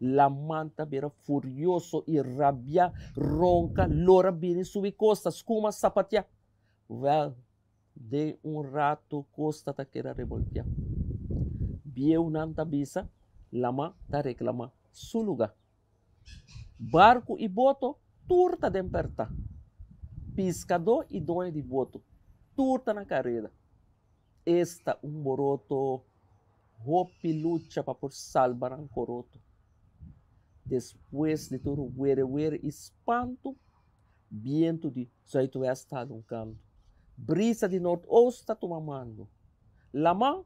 Laman ta bira furioso i rabiá, ronka, lora bini subi kosta, skuma sapatiá. Wèl, den un ratu kosta ta keda reboltiá. Bieunan ta bisa, Laman ta reklamá su lugá. Barku i boto tur ta den pèrtá. Piskadó i doño di boto tur ta na kareda. Esta un boroto hopi lucha pa por salba nan koroto. Despues di tur were were i spantu, bientu di zuidwest ta hala un kantu, brisa di noordoost ta tuma mando, laman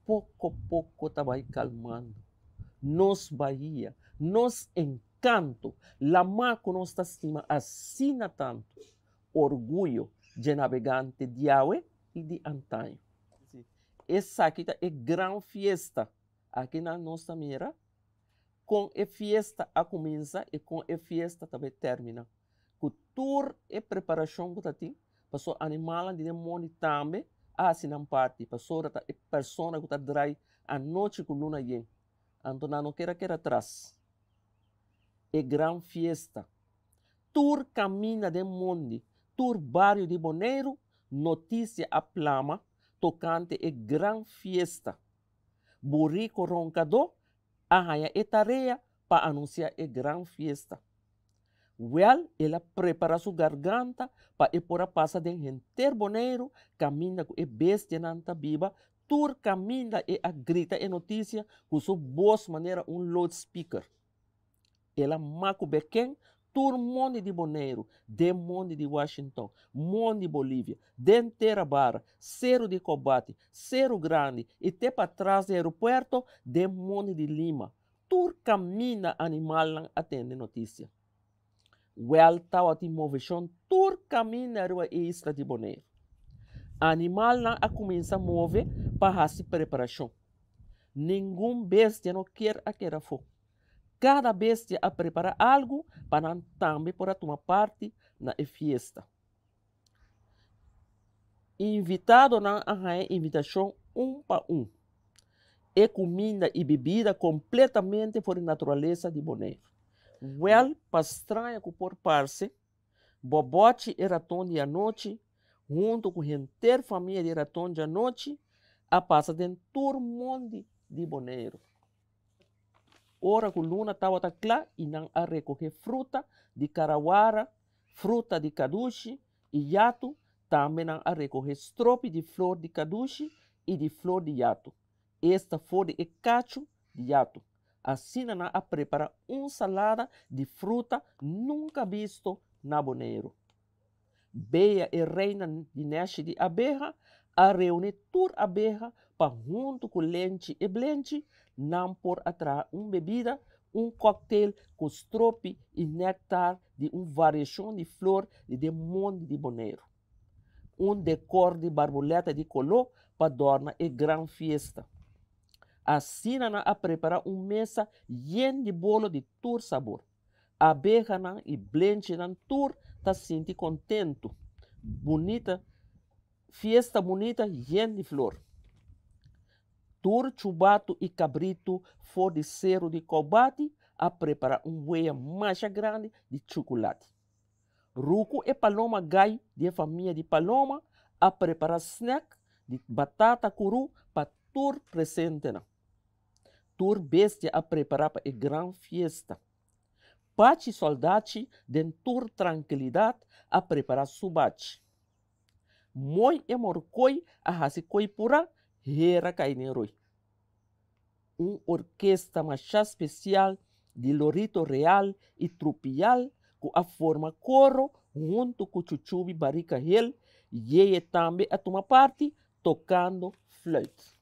poko poko ta bai kalmando. Nos bahia, nos enkanto, laman ku nos ta stima asina tantu, orguyo dje nabegante diawe i di antaño. Esaki ta e gran fiesta. Akinan nos ta mira kon e fiesta a kuminsa i kon e fiesta ta bai termina. Ku tur e preparashon ku ta tin, pasobra animalnan di den mondi tambe a hasi nan parti, pasobra ta e persona ku ta drai anochi ku luna yen. Anto nan no keda keda atras. E gran fiesta. Tur kaminda den mondi, tur bario di Boneiru, notisia a plama tokante e gran fiesta. Burico ronkadó a haña e tarea pa anunsiá e gran fiesta. Wèl, el a prepará su garganta pa e por a pasa den henter Boneiru kaminda ku e bestianan ta biba, tur kaminda e a grita e notisia ku su bos manera un loudspeaker. El a maku beken tur mondi di Boneiru, den mondi di Washington, mondi Bolivia, den Tera Barra, Seru di Kobati, Seru Grandi i te patras di aeropuerto den mondi di Lima. Tur kaminda animalnan a tende notisia. Wèl tabatin moveshon tur kaminda riba e isla di Boneiru. Animalnan a kuminsá move pa hasi preparashon. Ningun bestia no kier a keda afó. Kada bestia a prepará algu pa nan tambe por a tuma parti na e fiesta. Invitadonan a haña invitashon un pa un. E kuminda i bibida kompletamente for di naturalesa di Boneiru. Wèl, pa straña ku por parse, Bòbòchi e raton di anochi, huntu ku henter famia di raton djanochi, a pasa den tur mondi di Boneiru. Ora ku luna tabata kla i nan a rekohé fruta di karawara, fruta di kadushi i yatu, tambe nan a rekohé stropi di flor di kadushi i di flor di yatu, esta for di e kachu di yatu. Asina nan a prepará un salada di fruta nunka bisto na Boneiru. Bea e reina di nèshi di abeha a reuní tur abeha pa huntu ku Lenchi e Blenchi nan por a traha un bebida, un kòktel ku stropi i nèktar di un variashon di flor di den mondi di Boneiru. Un dekor di barbolèta di koló pa dòrna e gran fiesta. Asina nan a prepará un mesa yen di bolo di tur sabor. Abehanan i blenchinan tur ta sinti kontentu. Bunita fiesta bunita yen di flor. Tur chubatu i kabritu for di seru di Koubati a prepará un wea masha grandi di chukulati. Ruku e paloma gai di e famia di paloma a prepará snèk di batata kurú pa tur presentenan. Tur bestia a prepará pa e gran fiesta. Pachi Soldachi den tur trankilidat a prepará su bachi. Moi e morkoi a hasi koi purá hera kai den roi. Un orkesta mashá spesial di Lorito Real i Trupial ku a forma koro huntu ku Chuchubi Barika Hel, Yeye tambe a tuma parti tokando fluit.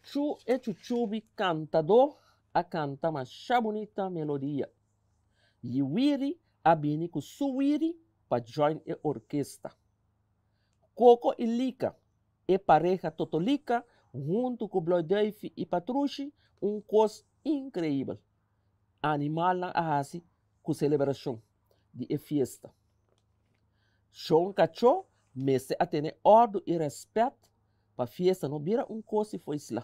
Chu e chuchubi kantadó a kanta masha bunita melodia. Yiwiri a bini ku su wiri pa join e orkesta. Koko i Lika, e pareha Totolika huntu ku Bloiduifi i Patrushi un kos inkreibel. Animalnan a hasi ku selebrashon di e fiesta. Shon Kachó mester a tene òrdu i rèspèt pa fiesta no bira un kos di fo'i sla.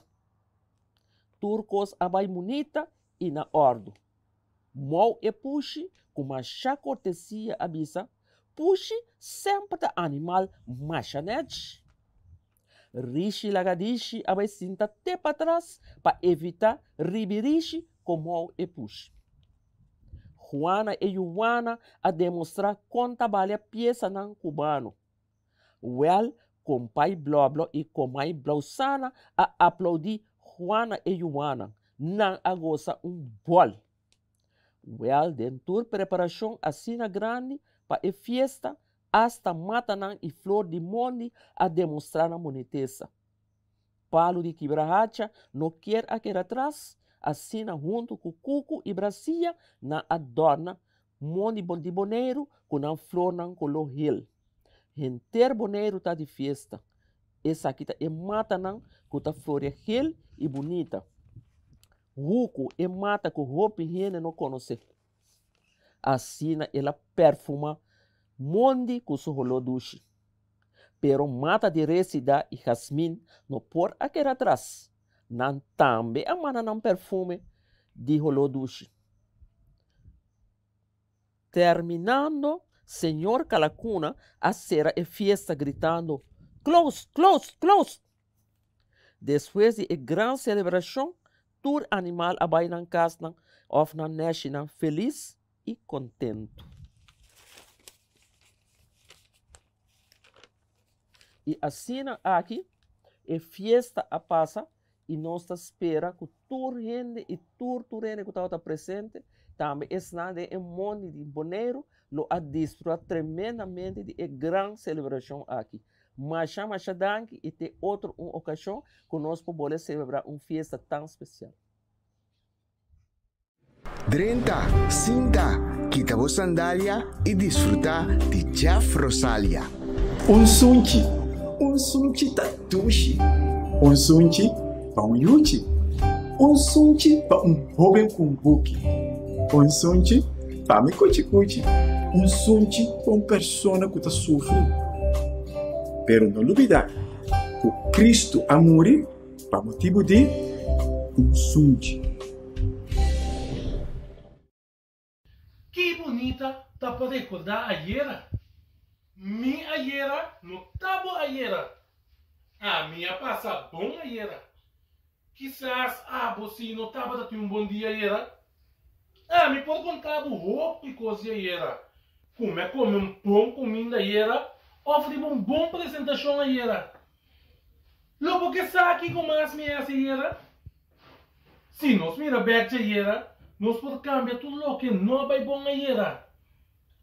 Tur kos a bai munita i na òrdu. Mou e pushi ku masha kortesia a bisa, Pushi semper ta animal masha nèchi. Rishi Lagadishi a bai sinta te patras pa evitá ribirishi ku mou e pushi. Juana e yuwana a demostrá kon ta balia piesanan kubano. Wèl, kompai Blòblò i komai Blousana a aploudí Juana e yuwana. Nan a gosa un bòl. Wèl, den tur preparashon asina grandi pa e fiesta, asta matanan i flor di mondi a demostrá nan bunitesa. Palu di kibrahacha no kier a keda tras, asina huntu ku kuku i brasia nan a dòrna mondi di Boneiru ku nan flornan koló hel. Henter Boneiru ta di fiesta. Esaki ta e matanan ku ta floria hel i bunita. Huku, e mata ku hopi hende no konosé. Asina el a perfumá mondi ku su holó dushi. Pero mata di resida i jasmin no por a keda atras. Nan tambe a manda nan perfume di holó dushi. Terminando, Señor Kalakuna a sera e fiesta gritando, Close, close, close! Despues di e gran selebrashon, Tur animal a bai nan kasnan òf nan nèshinan felis i kontentu. I asina aki e fiesta a pasa i nos ta spera ku tur hende i tur tur hende ku tabata presente, tambe esnan den e mondi di Boneiru lo a disfruta tremendamente di e gran selebrashon aki. Masha masha danki i te otro un okashon ku nos por bole selebrá un fiesta tan spesial. Drenta, sinta, kita bo sandalia i disfrutá di Jeff Rosalia. Un sunchi, un sunchi ta dushi. Un sunchi pa un yuchi. Un sunchi pa un hóben ku un buki. Un sunchi pa mi kuchi kuchi. Un sunchi pa un persona ku ta sufri. Pero no lubidá ku Kristu a muri pa motibu di un sunchi. Ki bunita ta pa rekordá ayera. Mi ayera no ta bo ayera. Ami a pasa bon ayera. Kisas abo si no tabata tin un bon dia ayera. Ami por konta bo hopi kos di ayera. Ku mi a kome un bon kuminda ayera òf riba un bon presentashon ayera. Lo bo ke sa kiko mas mi hasi ayera? Si nos mira bek djayera, nos por kambia tur loke no a bai bon ayera.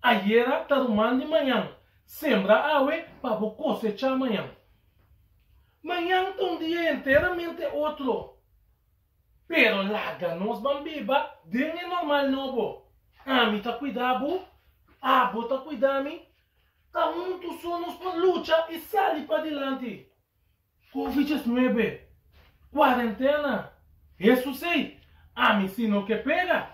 Ayera ta ruman di mañan, sembra awe pa bo kosechá mañan. Mañan ta un dia enteramente otro. Pero laga nos ban biba den e normal nobo. Ami ta kuida bo, abo ta kuida mi, ta huntu so nos por lucha i sali padilanti. Covid 19, Cuarentena, Hesus ei, ami si no ke pega,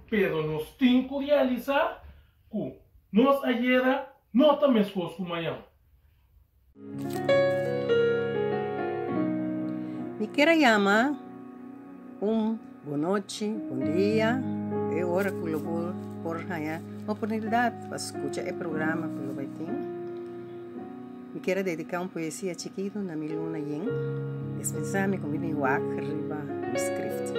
pero nos tin ku realisa ku nos ayera no ta meskos ku mañan. Mi kier a yama un bonochi, bon dia, e ora ku lo bo por haña oportunidat pa skucha e programa ku lo bai tin. Mi kier a dedica un poesia chikitu na mi luna yen, despensa mi cu mi tin wak riba mi script.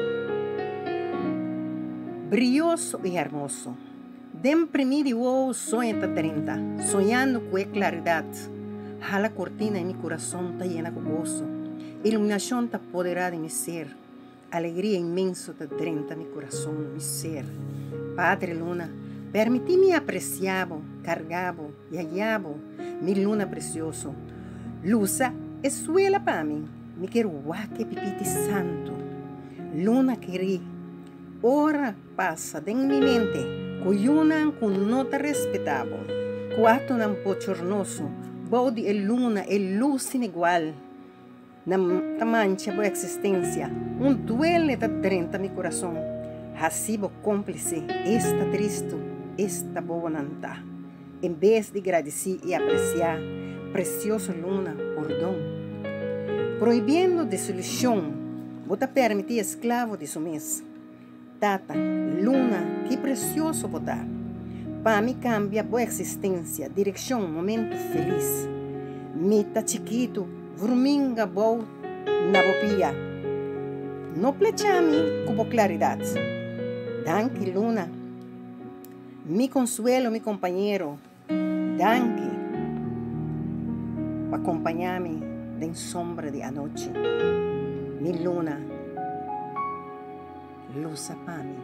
Brioso y hermoso, den primi di wowo soña ta drenta, soñando cu e claridad, hala cortina y mi curason ta yena cu goso, iluminacion ta podera di mi ser, Alegria inmenso ta drenta mi kurason, mi ser. Padre Luna, permití mi apresiá bo, kargá bo, yayá bo, mi luna presioso. Lusa e suela pa mi, mi kier wak e pipiti santu. Luna kerí, ora pasa den mi mente ku yunan ku no ta respetá bo, ku atonan bochornoso, bou di e luna e lus sin igual. Nan ta mancha bo eksistensia. Un duele ta drenta mi kurason. Hasi bo kómplise, esta tristu, esta bobo nan ta. En bes di gradisí i apresiá, presioso luna, pordon. Prohibiendo disolushon, bo ta permití esklavo di su mes. Tata, luna, ki presioso bo ta! Pa mi kambia bo eksistensia, direkshon, momentu felis. Mi ta chikitu, vruminga bou na bo pia. No plecha mi ku bo klaridat. Danki, luna. Mi konsuelo, mi kompañero. Danki pa kompañá mi den sombra di anochi. Mi luna lusa pa mi.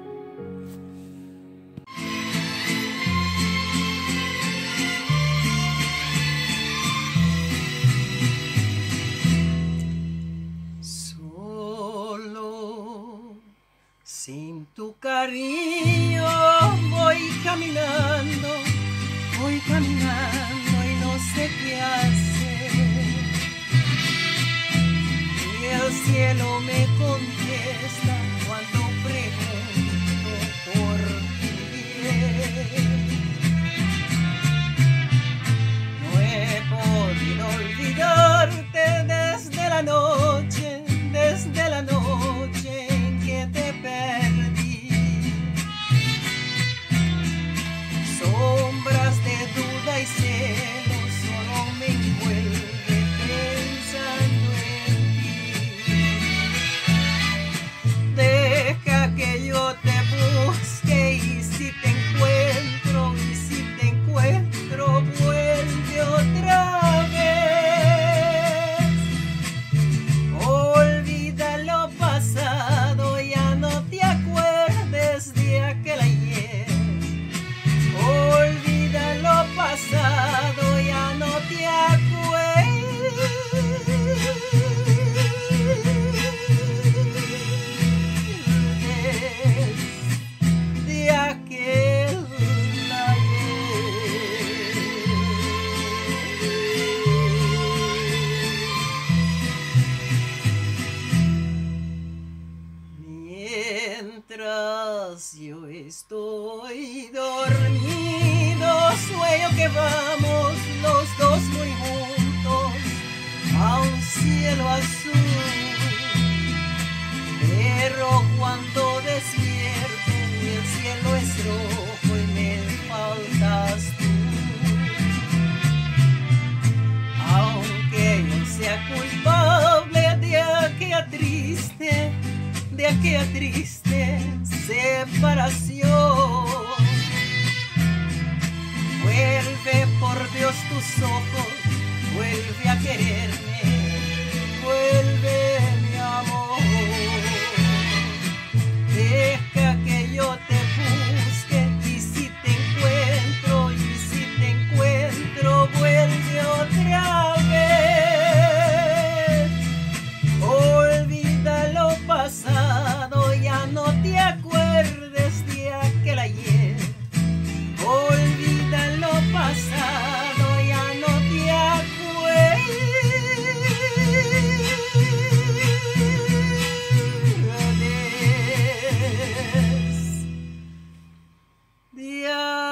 Solo Sin tu cariño voy caminando, voy caminando y no sé qué hacer. Y el cielo me contesta cuando pregunto por ti. No he podido olvidarte desde la noche, desde la noche en que te perdí. Estoy dormido, sueño que vamos los dos muy juntos a un cielo azul. Pero cuando despierto el cielo es rojo y me faltas tú. Aunque yo sea culpable de aquella triste, de aquella triste separación. Vuelve por Dios tus ojos, vuelve a quererme, vuelve mi amor. Deja que yo te busque y si te encuentro, y si te encuentro, vuelve otra vez. Olvida lo pasado, ya no te acuerdes de aquel ayer. Olvida lo pasado, ya no te acuerdes de aquel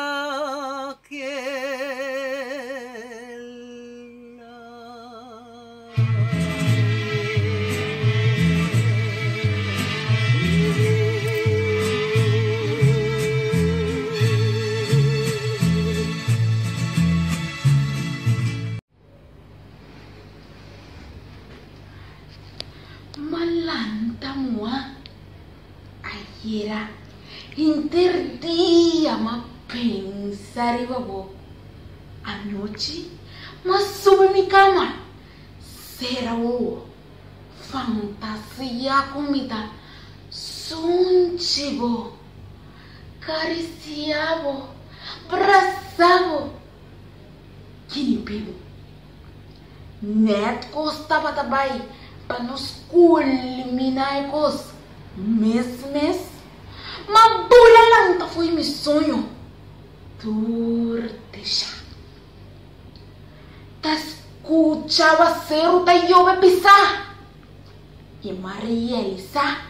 M'a lanta mua ayera, henter dia m'a pensa riba bo. Anochi m'a subi mi kama, sera wowo, fantasia ku mi ta sunchi bo, karisia bo, brasa bo. Kinipi bo. Nèt kos tabata bai pa nos kulminá e kos mes mes, ma bula lanta fo'i mi soño tur deshá. Ta skucha awaseru ta yobe pisá i m'a realisá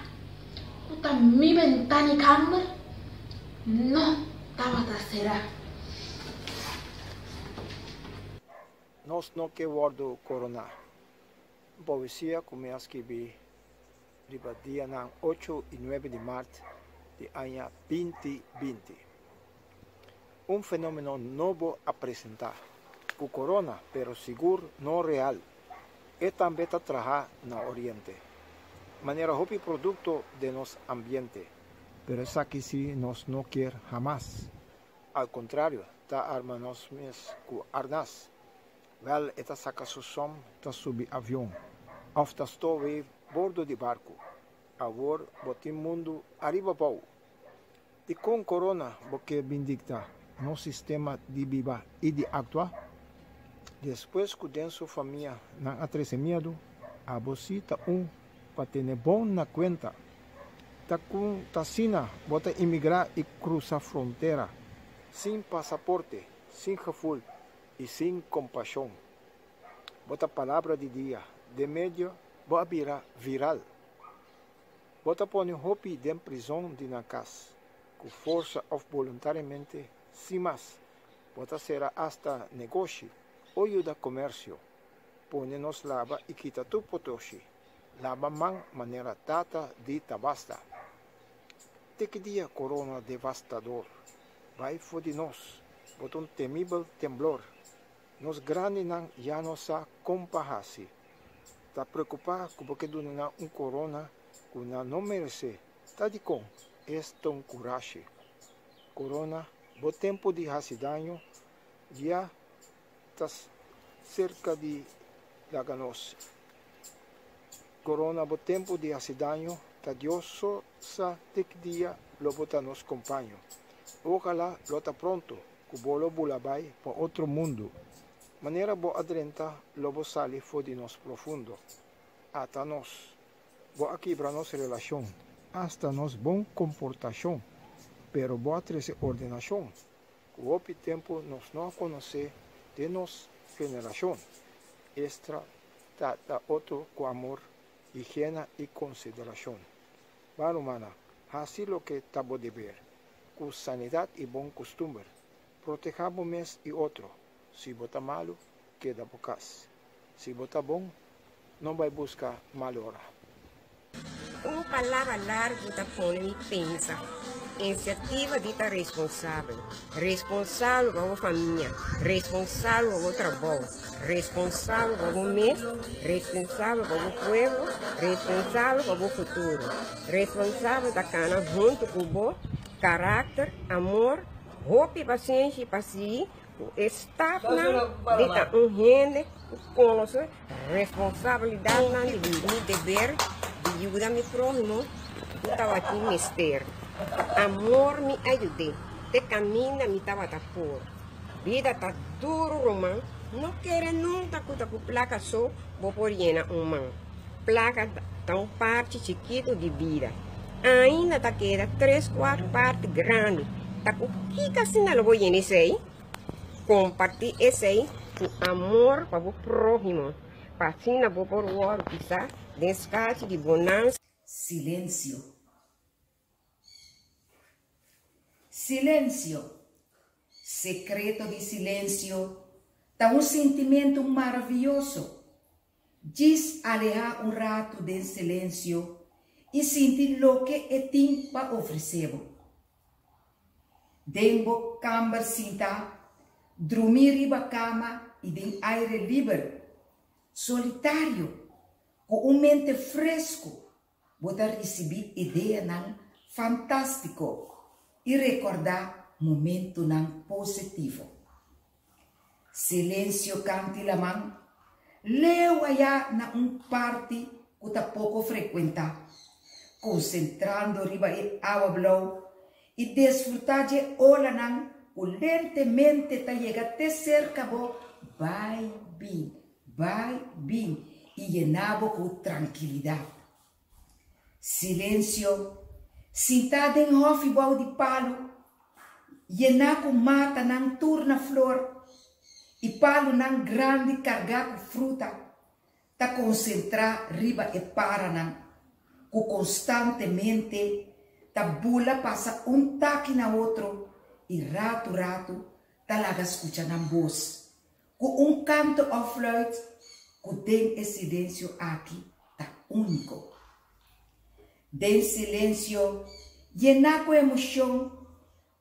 ku ta mi bentana i kamber no tabata será. Nos no ke wòrdu koroná. Un poesia ku mi a skibi riba dianan ocho i nuebe di mart di aña binti binti. Un fenómeno nobo a presentá, ku korona pero sigur no real. E tambe ta traha na Oriente. Manera hopi produkto den nos ambiente. Pero esaki sí nos no kier hamas. Al kontrario, ta arma nos mes ku arnas. Wèl e ta saka su som ta subi avion òf ta stowé bordo di barku. Awor bo tin mundu ariba bou. Dikon korona bo ke bin dikta nos sistema di biba i di aktua? Despues ku den su famia nan a trese miedu, abo si ta un pa tene bon na kuenta. Ta ku t'asina bo ta imigrá i krusa frontera sin pasaporte, sin gevoel i sin kompashon. Bo ta palabra di dia, den medio bo a bira viral. Bo ta pone hopi den prizon di nan kas, ku forsa òf boluntariamente, sin mas. Bo ta sera asta negoshi o yuda komersio. Pone nos laba i kita tur potoshi. Laba man manera tata di ta basta. Te ki dia corona devastador bai for di nos, bo ta un temibel temblor. Nos grandinan ya no sa kon pa hasi. Ta preocupa cu bo ke duna nan un corona cu nan no merece. Ta dicon? Es ta un curashi. Corona, bo tempo di hasi daño ya ta serka di laga nos. Corona bo tempu di hasi daño ta Dios so sa te ki dia lo bo ta nos kompaño. Ohala lo ta pronto ku bo lo bula bai pa otro mundu. Manera bo a drenta lo bo sali for di nos profundo. Ata nos. Bo a kibra nos relashon, asta nos bon komportashon, pero bo a trese ordenashon. Ku hopi tempu nos no a konosé den nos generashon. Estra ta ta otro ku amor, higiena i konsiderashon. Ba rumana, hasi loke ta bo deber. ku sanidat i bon kustumber. Protehá bo mes i otro. Si bo ta malu, keda bo kas. Si bo ta bon, no bai buska mal ora. Un palabra largu ta pone mi pensa. Inisiativa di ta responsabel. Responsabel pa bo famia, responsabel pa bo trabou, responsabel pa bo mes, responsabel pa bo pueblo, responsabel pa bo futuro. Responsabel ta kana huntu ku bo karakter, amor, hopi pasenshi pa sigui ku e stapnan di ta un hende ku konosé responsabilidatnan di bida. Mi deber di yuda mi próhimo ku tabatin mester. Amor mi a yud'é te kaminda mi tabata por. Bida ta duru ruman, no kere nunka ku ta ku plaka so bo por yena un man. Plaka ta un parti chikitu di bida. Ainda ta keda tres kuart parti grandi. Ta ku kiko asina lo bo yena esei? Kompartí esei ku amor pa bo próhimo, pa asina bo por wòrdu pisá den skachi di bonansa. Silensio. Silensio. Sekreto di silensio ta un sintimentu maravioso. Djis alehá un ratu den silensio i sinti loke e tin pa ofresé bo. Den bo kamber sintá, drumí riba kama i den aire liber, solitario, ku un mente fresku, bo ta risibí ideanan fantástiko i rekordá momentunan positivo. Silensio kanti laman, leu ayá na un parti ku ta poko frekuentá, konsentrando riba e awa blou i desfrutá dje olanan ku lentemente ta yega te serka bo bai bin, bai bin i yená bo ku trankilidat. Silensio, sintá den hòfi bou di palu, yená ku matanan tur na flor i palunan grandi kargá ku fruta, ta konsentrá riba e paranan ku konstantemente ta bula pasa un taki na otro i ratu ratu ta laga skucha nan bos Ku un kanto òf fluit ku den e silensio aki ta úniko. Den silensio yená ku emoshon,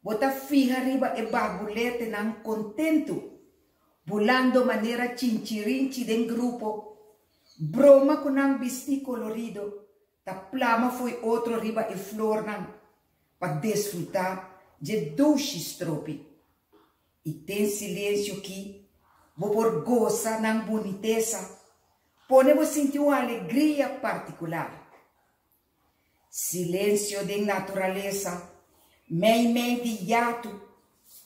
bo ta fiha riba e barbuletenan kontentu, bulando manera chinchirinchi den grupo, broma ku nan bistí kolorido ta plama fo'i otro riba e flornan pa desfrutá dje dushi stropi. I den silensio ki bo por gosa nan bunitesa, pone bo sinti un alegria partikular. Silensio den naturalesa, meimei di yatu,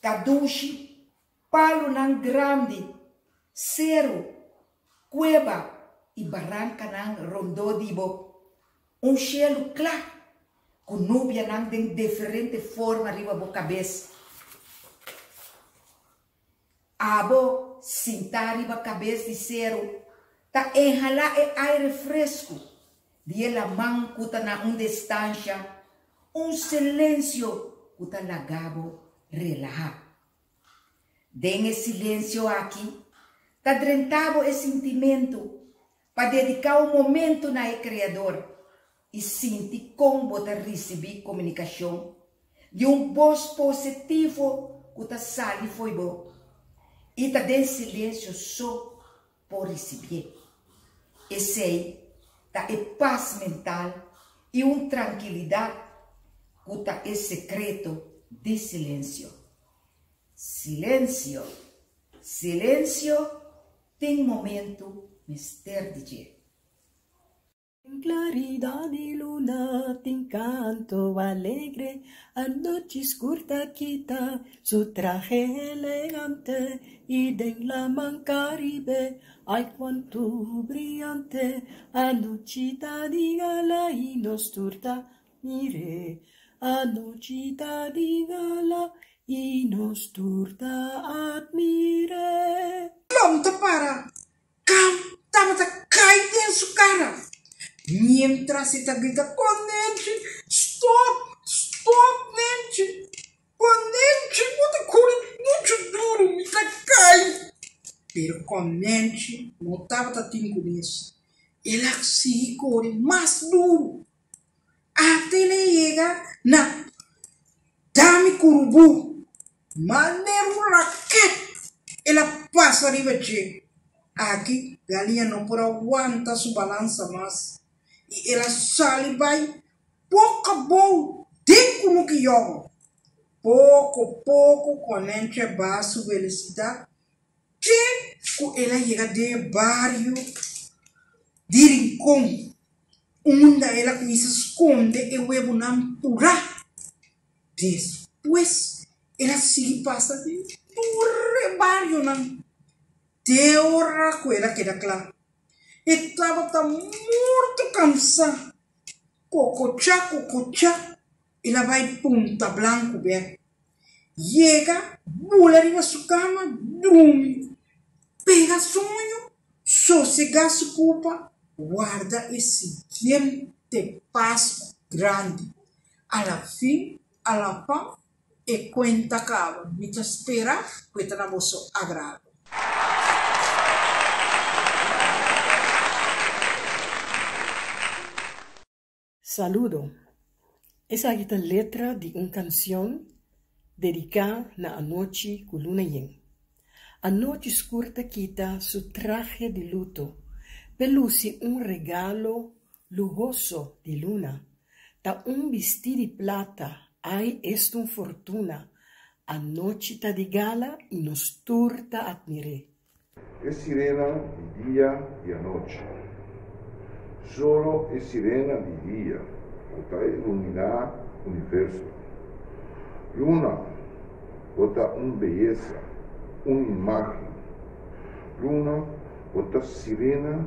kadushi, palunan grandi, seru, kueba i barankanan rondó di bo, un shelu kla ku nubianan den diferente forma riba bo kabes. Abo sintá riba kabes di seru ta enhalá e aire fresku di e laman ku ta na un distansha, un silensio ku ta laga bo relahá. Den e silensio aki ta drenta bo e sintimentu pa dediká un momentu na e Kreador i sinti kon bo ta risibí komunikashon di un bos positivo ku ta sali fo'i bo i ta den silensio so por risibié. Esei ta e pas mental i un trankilidat ku ta e sekreto di silensio. Silensio, silensio tin momentu mester di dje. Den claridad di luna tin canto alegre, anochi scur ta kita su trahe elegante y den laman Caribe, ay cuanto briyante, anochi ta di gala y nos tur ta mir'é, anochi ta di gala y nos tur ta admir'é. Lom ta para Kam tabata kai den su kara miéntras e ta grita, Konenchi, stòp! Stòp, Nenchi! Konènchi, bo ta kore muchu duru, mi ta kai! Pero konènchi no tabata tin kunes. El a sigui kore mas duru. Ata el a yega na Dami Kurubú. Manera un raket el a pasa riba dje. Aki galiña no por a wanta su balansa mas i el a sali bai poko abou den kunuki yògò. Poko poko konènchi a baha su velosidat te ku el a yega den e bario di Rincon unda el a kuminsá skonde e webunan purá. Despues el a sigui pasa den tur e barionan te ora ku el a keda kla. E tabata morto kansá. Kokochá kokochá el a bai Punta Blanku bèk. Yega, bula riba su kama, drumi. Pega soño, sosegá su kupa, warda e siguiente Pasku grandi. A la fin, a la pan, e kuenta kaba. Mi ta spera ku e ta na boso agrado. Saludo. Esaki ta letra di un kansion dediká na anochi ku luna yen. Anochi skur ta kita su trahe di luto p'e lusi un regalo luhoso di luna. Ta un bistí di plata, ai esta un fortuna. Anochi ta di gala i nos tur ta atmir'é. E sirena di dia i anochi. Solo e sirena di dia ku ta iluminá universo. Luna, bo ta un beyesa, un imágen. Luna, bo ta sirena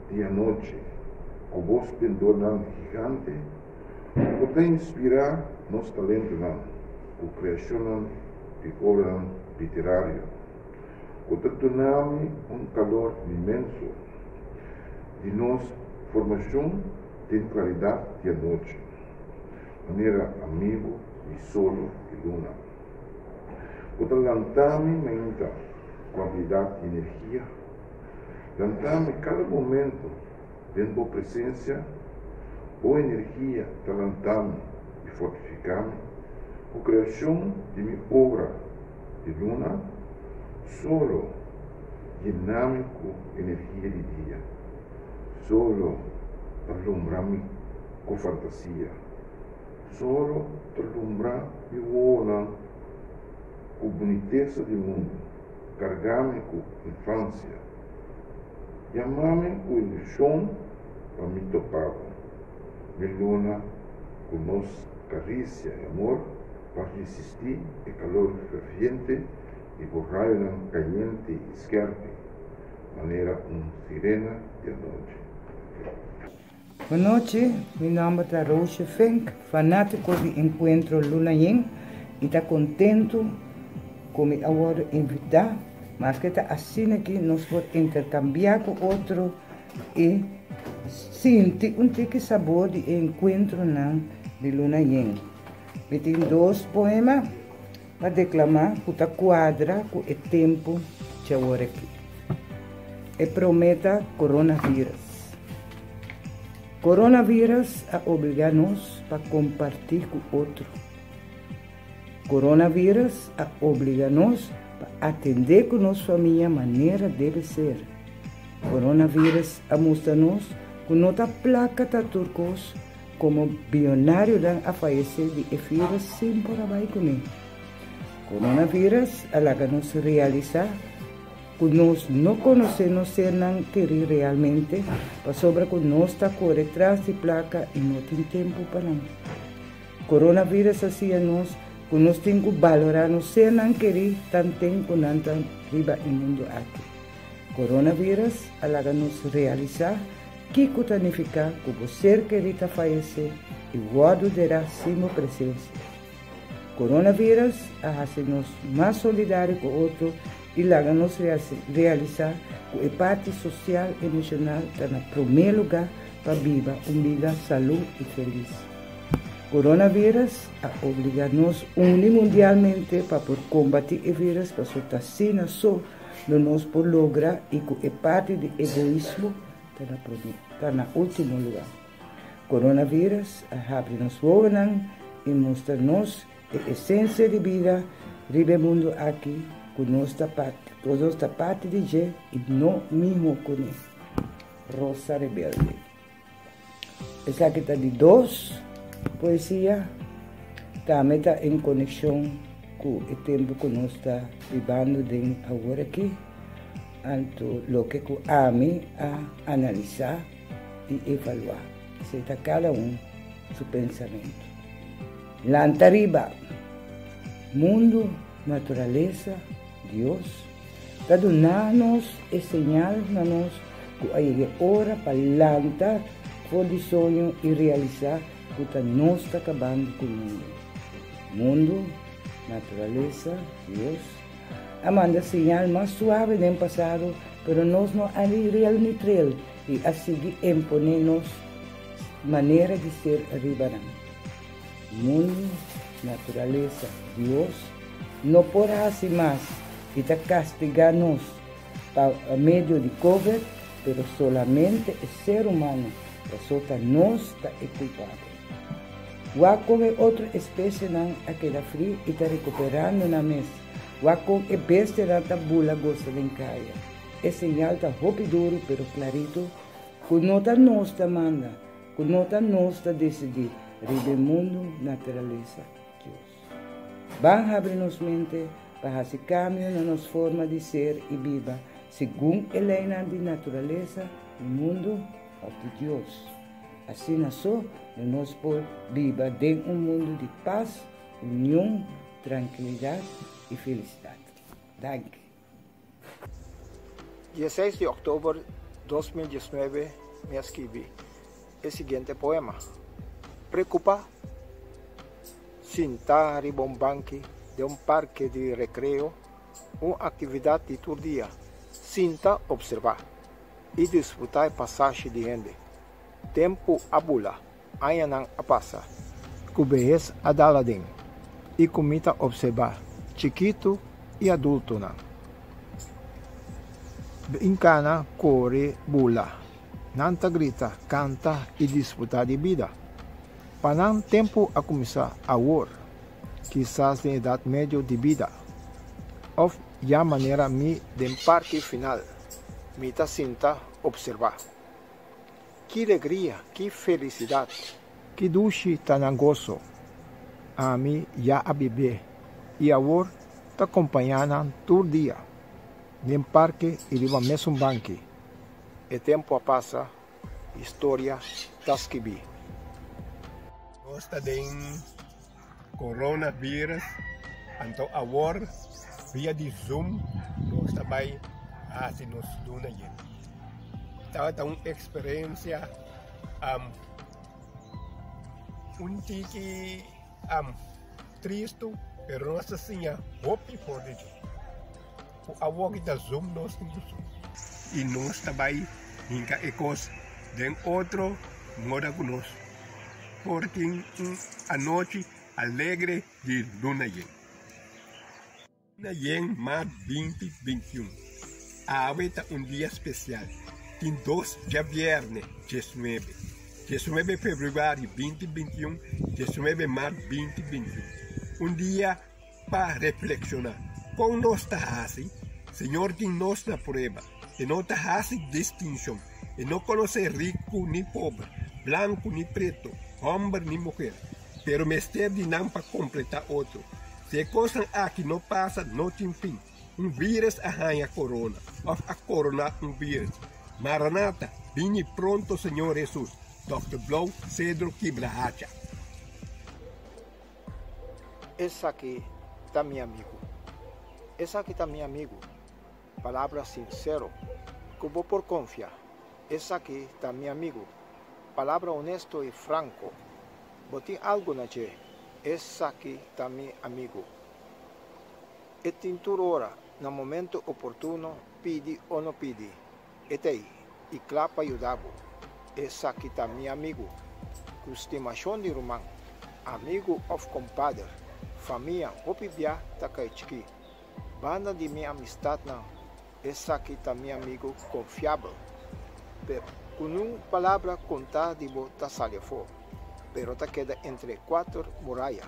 di anochi ku bo splendornan gigante, bo ta inspirá nos talentonan ku kreashonnan di obranan literario. Ku ta duna mi un kalor inmenso di nos formashon den klaridat di anochi, manera amigu di solo i luna. Ku ta lanta mi mainta ku abilidat i energia, lanta mi kada momento den bo presensia, bo energia ta lanta mi i fortifiká mi ku kreashon di mi obra. Di luna solo yena mi ku energia di dia, solo ta lumbra mi ku fantasia, solo ta lumbra mi wowonan ku bunitesa di mundu, karga mi ku infansia, yama mi ku ilushon pa mi topa bo, mi luna ku nos karisia i amor. Pa resistí e kalor ferviente di bo rayonan kayente i skèrpi, manera un sirena di anochi. Bonochi, mi nòmber ta Roosje Fink, fanátiko di Enkuentro Luna Yen i ta kontentu ku mi a wòrdu invitá, maske ta asina ki nos por interkambiá ku otro i sinti un tiki sabor di e enkuentronan di Luna Yen. Mi tin dos poema pa deklamá ku ta kuadra ku e tempu djawor aki. E promé ta Coronavirus. Coronavirus a obligá nos pa kompartí ku otro. Coronavirus a obligá nos pa atendé ku nos famia manera debe ser. Coronavirus a mustra nos ku no ta plaka ta tur kos. Komo bionarionan a fayesé di e vírus sin por a bai kuné. Coronavirus a laga nos realisá ku nos no konosé nos sernan kerí realmente pasobra ku nos ta kore tras di plaka i no tin tempu pa nan. Coronavirus a siña nos ku nos tin ku balorá nos sernan kerí tanten ku nan ta riba e mundu aki. Coronavirus a laga nos realisá Kiko ta nifiká ku bo ser kerí ta fayesé i wòrdu derá sin bo presensia? Coronavirus a hasi nos mas solidario ku otro i laga nos realisá ku e parti sosial emoshonal ta na promé lugá pa biba un bida salú i felis. Coronavirus a obliga nos uni mundialmente pa por combati e virus paso ta asina so lo nos por logra y cu e parti di egoismo ta na prome ta na ultimo lugar. Coronavirus a habri nos wowonan y mustra nos e esencia di bida riba e mundo aki cu nos ta parti cu nos ta parti di dje y no miho cune. Rosa Rebelde. Esaki ta di dos poesia. Tambe ta en konekshon ku e tempu ku nos ta bibando den awor aki. Anto loke ku ami a analisá i evaluá. Esei ta kada un su pensamentu. Lanta riba! Mundu, naturalesa, Dios, ta duna nos e señal na nos ku a yega e ora pa lanta for di soño i realisá ku ta nos ta kabando ku mundu. Mundu, naturalesa, Dios, a manda señal mas suave den pasado, pero nos no a real ni trel i a sigui imponé nos manera di ser riba nan. Mundu, naturalesa, Dios, no por hasi mas i ta kastigá nos pa medio di Covid, pero solamente e ser humano, paso ta nos ta e kulpabel. Wak kon e otro espesienan a keda fri i ta rekuperando nan mes. Wak kon e bestianan ta bula gosa den kaya. E señal ta hopi duru pero klarito ku no ta nos ta manda, ku no ta nos ta desidí riba e mundu, naturalesa, Dios. Ban habri nos mente pa hasi kambio na nos forma di ser i biba segun e leinan di naturalesa, di mundu òf di Dios. Asina so lo nos por biba den un mundu di pas, union, trankilidat i felisidat. Danki. 16 di òktober 2019 mi a skibi e siguiente poema, Preokupá? Sintá riba un banki den un parke di rekreo, un aktividat di tur dia, sinta opservá i disfrutá e pasashi di hende. Tempu a bula, añanan a pasa, ku behes a dal aden i ku mi ta opservá chikitu i adultonan bin kana kore bula. Nan ta grita, kanta i disfrutá di bida. Pa nan tempu a kuminsá awor, kisas den edat medio di bida, òf ya manera mi den parti final, mi ta sinta opservá. Ki legria, ki felisidat, ki dushi ta nan goso! Ami ya a bib'é i awor ta kompañá nan tur dia, den parke i riba mesun banki. E tempu a pasa, historia ta skibí. Nos ta den coronavirus, anto awor via di Zoom nos ta bai hasi nos luna yen. Tabata un experiencia un tiki tristu, pero nos ta siña hopi for di dje. Ku awor ki ta Zoom nos tin ku Zoom. I nos ta bai hinka e kos den otro moda ku nos por tin un anochi alegre di luna yen. Luna yen mart 20, 21. Awe ta un dia spesial. Tin dos djabierne, 19. 19 februari 20, 21, 19 mart 20, 21. Un dia Pa reflekshoná, Kon nos ta hasi? Señor tin nos na prueba. E no ta hasi distinshon. E no konosé riku ni pober, blanku ni pretu, hòmber ni muher. Pero mester di nan pa kompletá otro. Si e kosnan aki no pasa, no tin fin. Un vírus a haña korona, òf a koroná un vírus. Maranata, bini pronto Señor Hesus! Dòkter Blou, Cedro Kibrahacha. Esaki ta mi amigu. Esaki ta mi amigu. Palabra sinsero ku bo por konfia. Esaki ta mi amigu. Palabra honesto i franko. Bo tin algu na dje. Esaki ta mi amigu. E tin tur ora, na momento oportuno, pidi o no pidi, e t'ei i kla pa yuda bo. Esaki ta mi amigu. Ku stimashon di ruman. Amigu òf kompader, famia hopi bia ta kai chikí. Banda di mi amistatnan, esaki ta mi amigu konfiabel. Pero ku nun palabra kontá di bo ta sali afó, pero ta keda entre kuater muraya.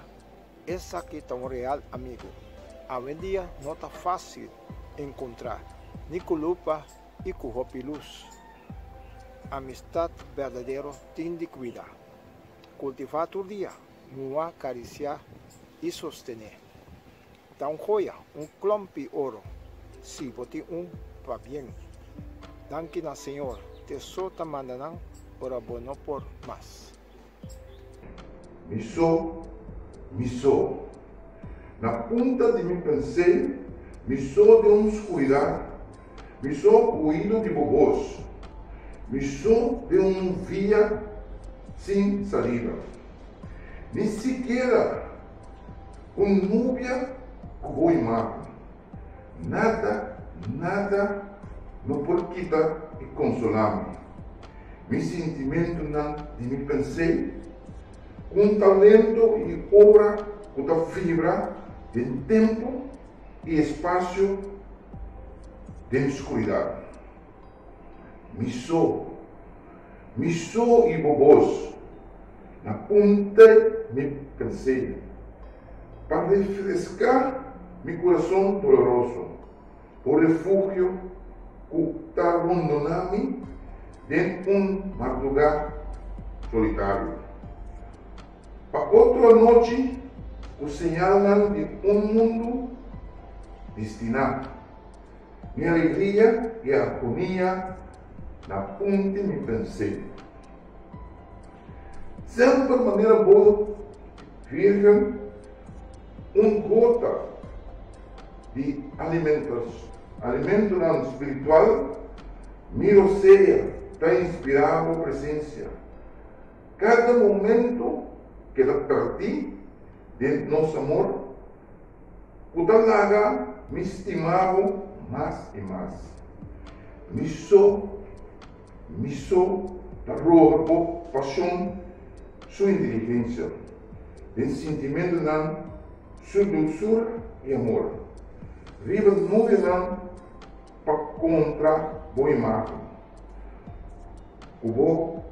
Esaki ta un real amigu. Awendia no ta fásil enkontrá, ni ku lupa i ku hopi lus. Amistat berdadero tin di kuida. Kultivá tur dia, mua, karisiá i sostené. Ta un joya, un klòmp'i oro, si bo tin un, pabien. Danki na Señor, te so ta manda nan ora bo no por mas. Mi so, mi so. Na punta di mi pensé, mi so den un skuridat, mi so oído di bo bos, mi so den un via sin salida. Ni sikiera un nubia ku bo imágen. Nada, nada no por kita i konsolá mi. Mi sintimentunan di mi pensé, ku un talento i obra ku ta vibra den tempu i espasio den skuridat. Mi so, mi so i bo bos na punta mi pensé, pa refreská mi kurason doloroso, bo refugio ku ta rondoná mi den un mardugá solitario. Pa otro anochi ku señalnan di un mundu destiná. Mi alegria i armonia na punti mi pensé. Semper manera bo Virgen un gota di alimentonan spiritual, mi rosea ta inspirá bo presencia. Kada momento keda pèrdí den nos amor. Ku ta laga mi stima bo mas i mas. Mi so, mi so ta roga bo pashon su inteligensia, den sintimentunan su dulsura i amor. Riba nubianan pa kontra bo imágen. Ku bo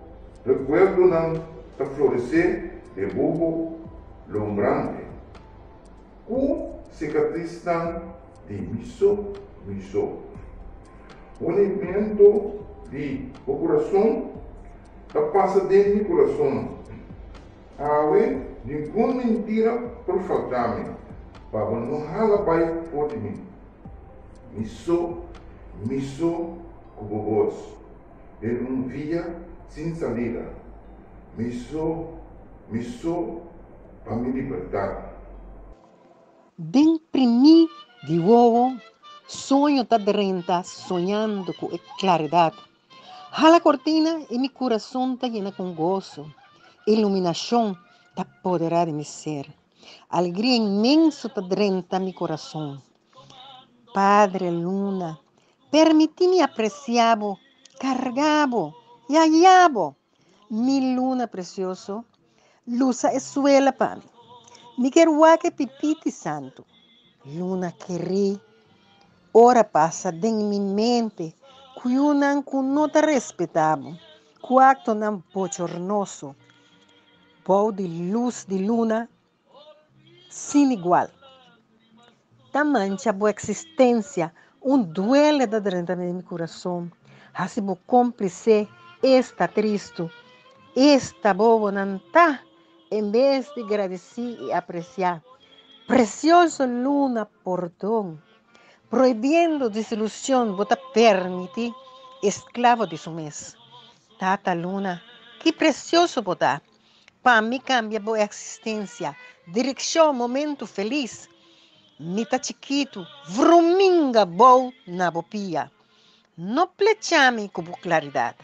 rekuerdonan ta floresé den buho lombrante. Ku sikatrisnan di mi so, mi so. Hulimento di bo kurason ta pasa den mi kurason. Awe ningun mentira por falta mi, pa bo no hala bai for di mi. Mi so, mi so ku bo bos, den un via sin salida. Mi so, mi so. Pa mi libertad. Den primí di wowo, soño ta drenta soñando ku e klaridat. Hala kortina i mi kurason ta yena ku goso. Iluminashon ta poderá di mi ser. Alegria inmenso ta drenta mi kurason. Padre Luna, permití mi apresiá bo, kargá bo, yayá bo. Mi luna precioso, lusa e suela pa mi. Mi kier wak e pipiti santu. Luna kerí. Ora pasa den mi mente ku yunan ku no ta respetá bo, ku aktonan bochornoso, bou di lus di luna sin igual. Ta mancha bo eksistensia, un duele ta drenta den mi kurason, hasi bo kómplise, esta tristu, esta bobo nan ta, en bes di gradisí i apresiá. Presioso luna pordon, prohibiendo desilusion bo ta permití esklavo di su mes. Tata luna, ki presioso bo ta! Pa mi kambia bo eksistensia, direkshon, momentu felis. Mi ta chikitu, vruminga bou na bo pia. No plecha mi ku bo klaridat.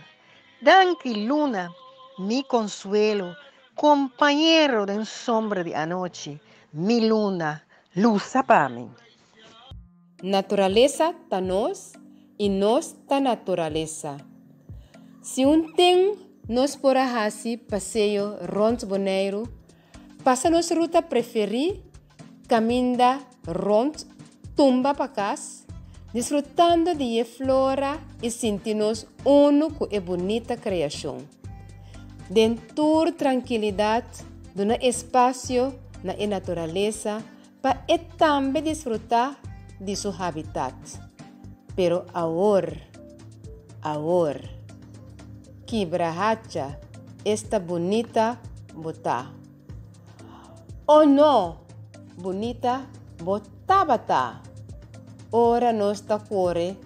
Danki luna, mi konsuelo, kompañero den sombra di anochi, mi luna, lusa pa mi. Naturalesa ta nos i nos ta naturalesa. Si un ten nos por a hasi paseo rònt Boneiru. Pasa nos ruta preferí kaminda rònt tumba pa kas, disfrutando di e flora i sinti nos unu ku e bunita kreashon. Den tur trankilidat duna espasio na e naturalesa pa e tambe disfrutá di su habitat. Pero awor, awor, kibra hacha esta bunita bo ta. Oh no, bunita bo tabata! Ora nos ta kore,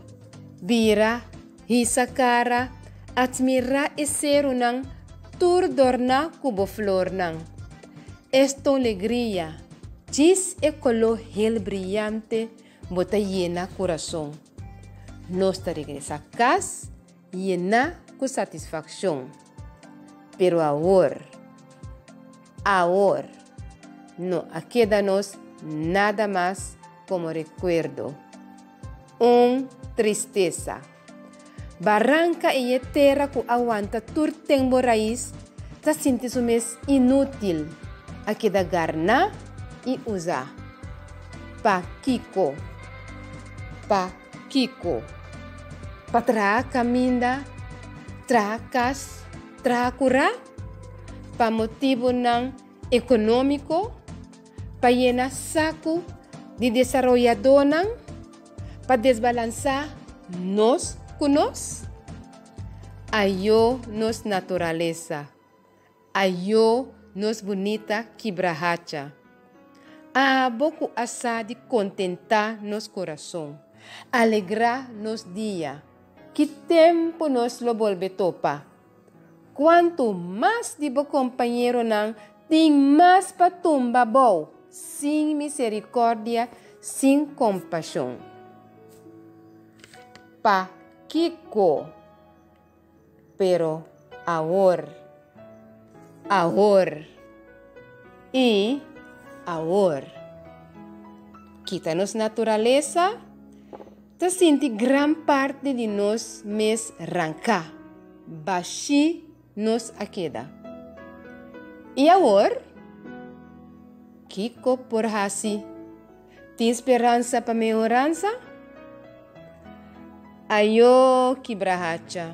bira, hisa kara, atmirá e serunan tur dorná ku bo flornan. Esta un legria, djis e koló hel briyante bo ta yena kurason. Nos ta regresá kas yená ku satisfakshon. Pero awor, awor, no a keda nos nada mas komo rekuerdo. Un tristesa. Baranka i e tera ku a wanta tur ten bo rais ta sinti su mes inútil, a keda garná i usá. Pakiko? Pakiko? Pa traha kaminda, traha kas, traha kurá? Pa motibunan ekonómiko? Pa yena saku di desaroyadónan? Pa desbalansá nos ku nos? Ayó nos naturalesa, ayó nos bunita kibrahacha. Abo ku a sa di kontentá nos kurason, alegrá nos dia, ki tempu nos lo bolbe topa? Kuantu mas di bo kompañeronan tin mas pa tumba bou, sin miserikòrdia, sin kompashon. Pakiko? Pero awor, awor i awor. Kita nos naturalesa? Ta sinti gran parti di nos mes ranká, bashí nos a keda. I awor? Kiko por hasi? Tin speransa pa mehoransa? Ayó kibrahacha,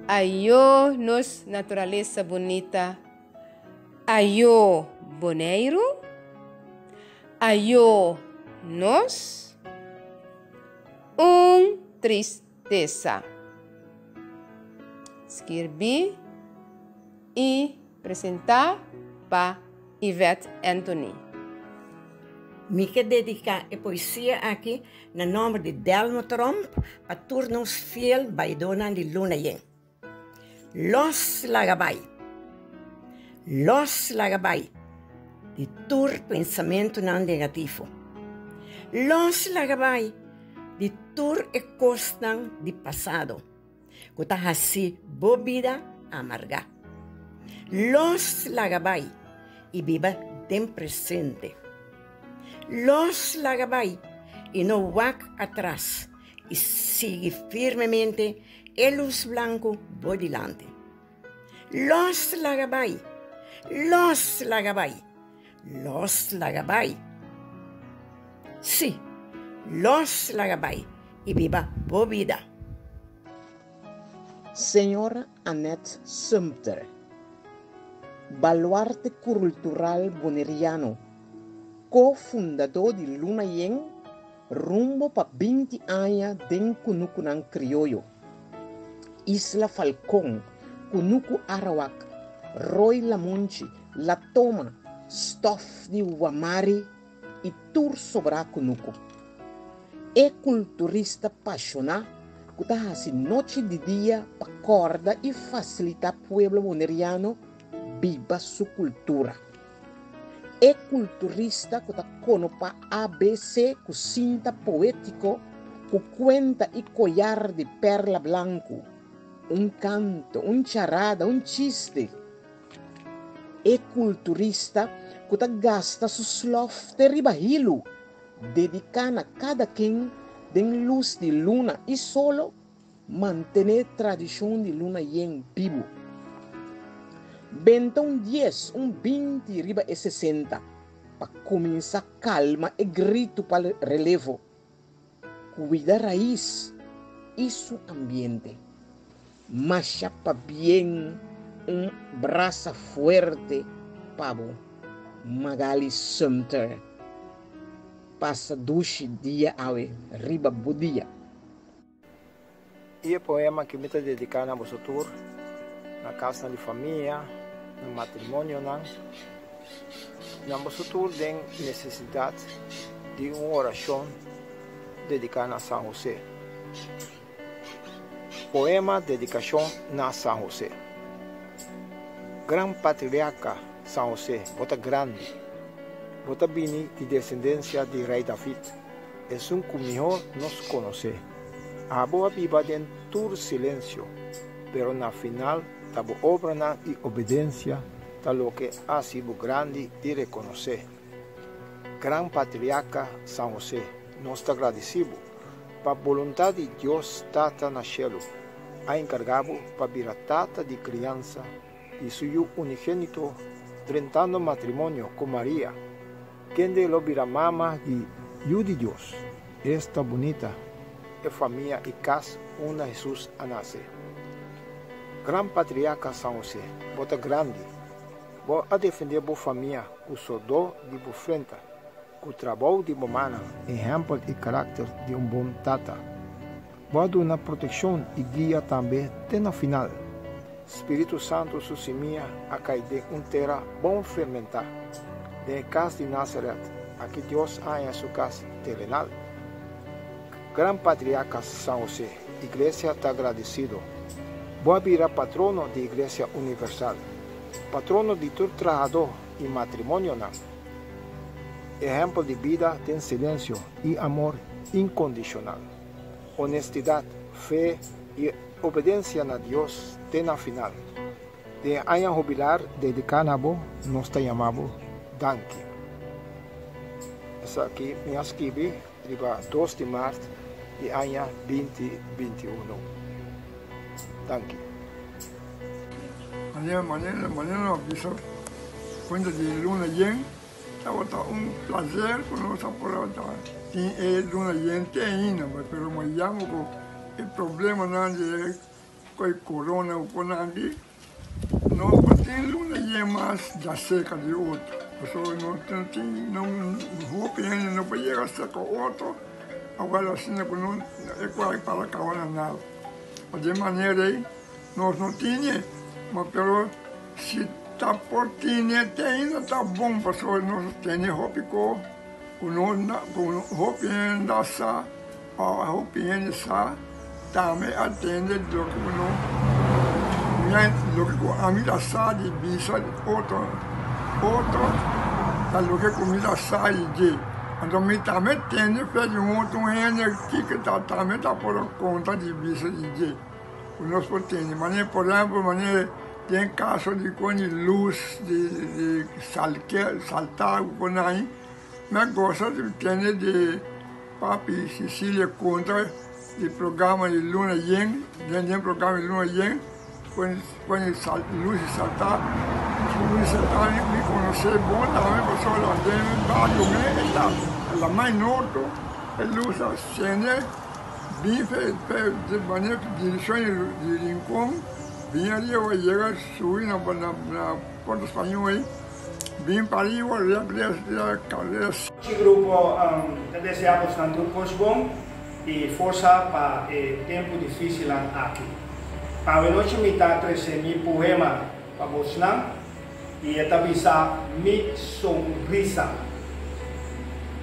ayó nos naturalesa bunita, ayó Boneiru, ayó nos. Un tristesa. Skirbí i presentá pa Yvette Anthony. Mi ke dediká e poesia aki na nòmber di Delmo Tromp pa tur nos fiel baidónan di Luna Yen. Los laga bai. Los laga bai di tur pensamentunan negativo. Los laga bai di tur e kosnan di pasado ku ta hasi bo bida amargá. Los laga bai i biba den presente. Los laga bai i no wak atras i sigui firmemente E lus blanku bo dilanti. Los laga bai, los laga bai, los laga bai. Sí, los laga bai i biba bo bida. Señora Annette Sumpter, baluarte kurltural boneriano, ko-fundadó di Luna Yen, Rumbo pa 20 aña den kunukunan krioyo. Isla Falcon, Kunuku Arawak, Rooi Lamunchi, La Toma, Stof di Wamari i tur sobrá kunuku. E kulturista pashoná ku ta hasi nochi di dia pa kòrda i fasilitá pueblo boneriano biba su kultura. E kulturista ku ta konopa ABC ku sinta poétiko, ku kuenta i koyar di pèrla blanku, un kanto, un charada, un chiste. E kulturista ku ta gasta su slòf te riba hilu, dediká na kada ken den lus di luna i solo, Mantené tradishon di luna yen bibu. Benta un dies, un 20 riba e 60 pa kuminsá kalma e gritu pa relevo. Kuida rais i su ambiente. Masha pabien un brasa fuerte pa bo Magali Sumter. Pasa dushi dia awe riba bo dia. I e poema ki mi ta dediká na boso tur, na kasnan di famia, na matrimonionan, na boso tur den nesesidat di un orashon dediká na San Hosé. Poema dedikashon na San Hosé. Gran Patriarka San Hosé, bo ta grandi. Bo ta bini di desendensia di Rei David. Esun ku mihó nos konosé. Abo a biba den tur silensio, pero na final ta bo obranan i obedensia ta loke a hasi bo grandi i rekonosé. Gran Patriarka San Hosé, nos ta gradisí bo pa boluntat di Dios Tata na shelu a enkargá bo pa bira tata di kriansa di su Yu unigénito drentando matrimonio ku Maria, Kende lo bira mama di Yu di Dios. Esta bunita e famia i kas unda Hesus a nase. Gran Patriarka San Hosé, bo ta grandi. Bo a defendé bo famia ku sodó di bo frenta, ku trabou di bo mannan, ehèmpel i karakter di un bon tata. Bo a duna protekshon i guia tambe te na final. Spiritu Santu su simia a kai den un tera bon fermentá, den e kas di Nazaret, aki Dios a haña su kas terenal. Gran Patriarka San Hosé, Iglesia ta agradesido. Bo a bira patrono di Iglesia Universal, patrono di tur trahadó i matrimonionan. Ehèmpel di bida den silensio i amor inkondishonal, honestidat, fe i Obedensia na Dios te na final. Den e aña hubilar dediká na bo, nos ta yama bo danki. Esaki mi a skibi riba 2 di mart di aña 2021. Danki. Manera manera manera nos a bisa cuenta di luna yen tabata un placer cu nos a por a tin e luna yen te ainda pero mi yama cu E problemanan di e koi corona ku por nan aki no por tin luna yen mas djaserka di otro pasobra no tin no hopi hende no por yega serka otro awor asina ku no e kua para kaba na nada pa di e manera ei nos no tine ma pero si ta por tine te ainda ta bon pasobra nos tene hopi ko ku no ku hopi hende a sa. Pa hopi hende sa tambe a tende loke ku no loke ku ami ta sa di bisa di otro otro ta loke ku mi ta sa di dje. Anto mi tambe tende fe di un otro hende kiko ta tambe ta por konta di bisa di dje ku nos por tende. Manera por ehempel manera den kaso di kon di lus di di salke salta ku por nan mi a gosa di tende di. Papi Cecilia konta di programa di luna yen, den den programa di luna yen, kon kon e sal lus e salta, su lus salta mi mi konosé bon tambe pasobra la den mi bario me e ta la mai norto e lus a sende bin fe fe di manera ku direkshon di Rincon bin ariba yega subi na na Puerto Spañol ei. Bin pariba rek des dia kales. Chi grupo ta desea bosnan tur kos bon i forsa pa e tempu difisilnan aki. Awenochi mi ta trese mi poema pa bosnan i e ta bisa Mi sonrisa.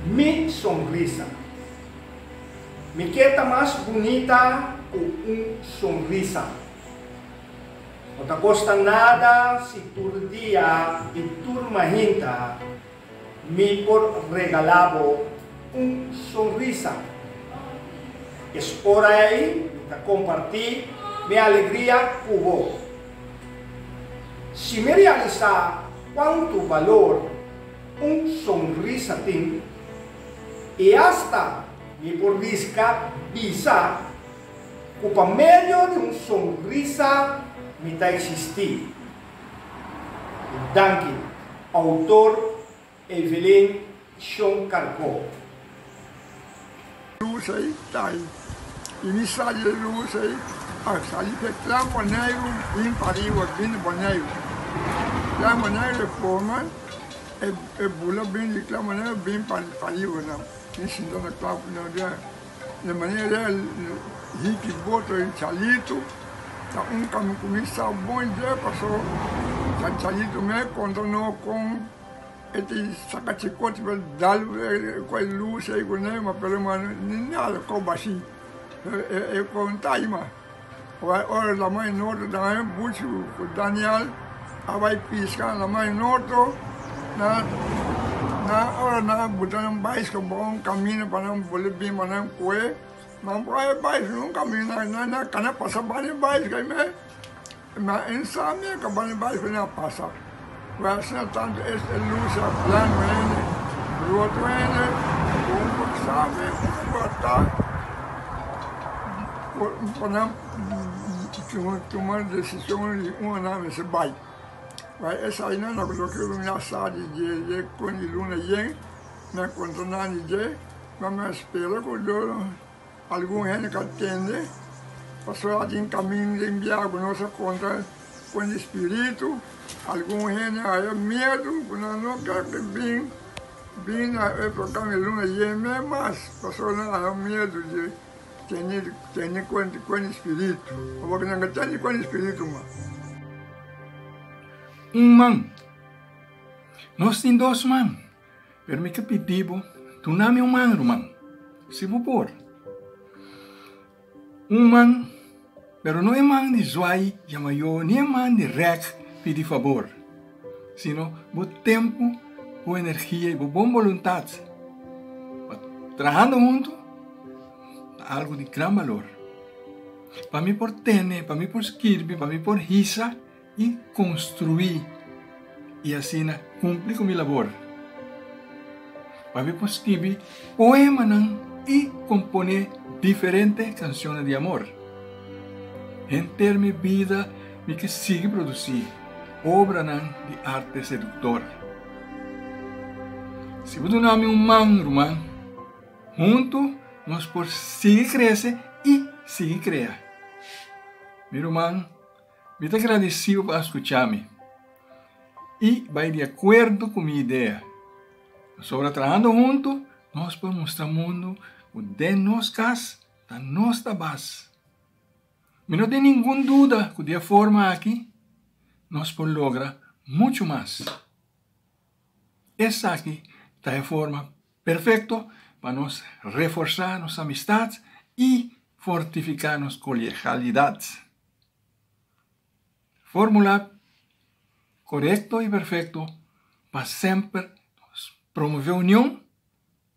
Mi sonrisa. Mi ke ta mas bunita ku un sonrisa. No ta kosta nada si tur dia i tur mahinta mi por regalá bo un sonrisa. Es ora ei mi ta kompartí mi alegria ku bo. Si mi realisá kuantu balor un sonrisa tin, i asta mi por riska bisa Ku pa medio di un sonrisa mi ta eksistí. Danki. Autor Evelyn Shon Karko. Lus ei ta ei. I mi sali e lus ei a sali p'e Plan Boneiru bin pariba bin Boneiru. Plan Boneiru e forma e bula bin di Plan Boneiru bin pariba nan. Mi sinta na Plan na na manera hiki boto i Chalito ta un kami kuminsá bon dje paso Chalito me konta no kon E tin saka chikoti pa dal ku e lus ei ku ne ma pero ma ni nada ko bashi e konta ei ma ora lama e norto dan e buchi ku Daniel a bai piska lama e norto na na ora nan a buta nan baisko bo un kamino pa nan bole bin pa nan kue nan por a e baisko nun kamino nan a kana pasa banda e baisko ei me. Ma en sa mi a kaba di bai ku nan pasa. Ku asina tantu es e lus a blando hende, broto hende, ku un por sabe un por ta pa nan tuma desishon di unda nan mester bai. Bai esainan loke mi a sa di dje kon di luna yen mi a konta nan di dje, ma mi a spera ku Algun hende ka tende, pasobra tin kamin den bia ku nos a konta kon di spiritu. Algun hende a haya miedu ku nan no ke ke bin bin na e programa di luna yen mes mas, pasobra nan a haya miedu di tende tende kon di spiritu. Pasobra nan ka tende kon di spiritu mas. Un man. Nos tin dos man. Pero mi ta pidi bo, duna mi un man, ruman, si bo por. Un man, pero no e man di zwai yama yo ni e man di rèk pidi fabor, sino bo tempu, bo energia i bo bon boluntat pa trahando huntu ta algu di gran balor. Pa mi por tene, pa mi por skirbi, pa mi por hisa. I konstruí i asina kumpli ku mi labor. Pa mi por skibi poemanan i komponé diferente kanshonnan di amor. Henter mi bida mi ke sigui produsí obranan di arte seduktor. Si bo duna mi un man, ruman, huntu nos por sigui krese i sigui krea. Mi ruman. Mi ta gradisiu pa a skucha mi i bai di akuerdo ku mi idea. Pasobra trahando huntu nos por mustra mundu ku den nos kas ta nos ta bas. Mi no tin ningun duda ku di e forma aki nos por logra muchu mas. Esaki ta e forma perfekto pa nos reforsá nos amistat i fortifiká nos kolegalidat. Fórmula korekto i perfekto pa semper nos promové union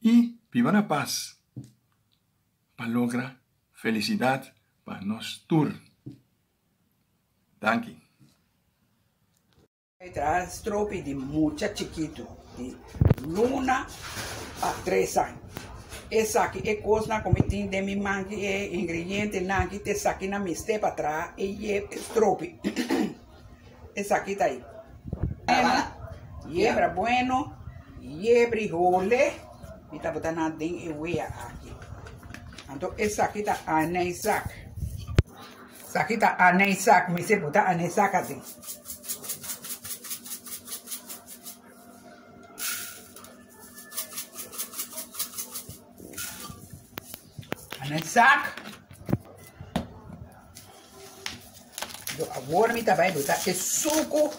i biba na pas pa logra felisidat pa nos tur. Danki. E traha stropi di mucha chikitu di luna pa tres aña. Esaki e kosnan ku mi tin den mi man ki e ingredientenan ki ta esaki nan mester pa traha e ye stropi. Esaki ta e yebra bueno, yebra i hole mi ta bota nan den e wea aki. Anto esaki ta aneisak. Esaki ta aneisak, mester bota aneisak aden. Aneisak. Awor mi ta bai bota e suku.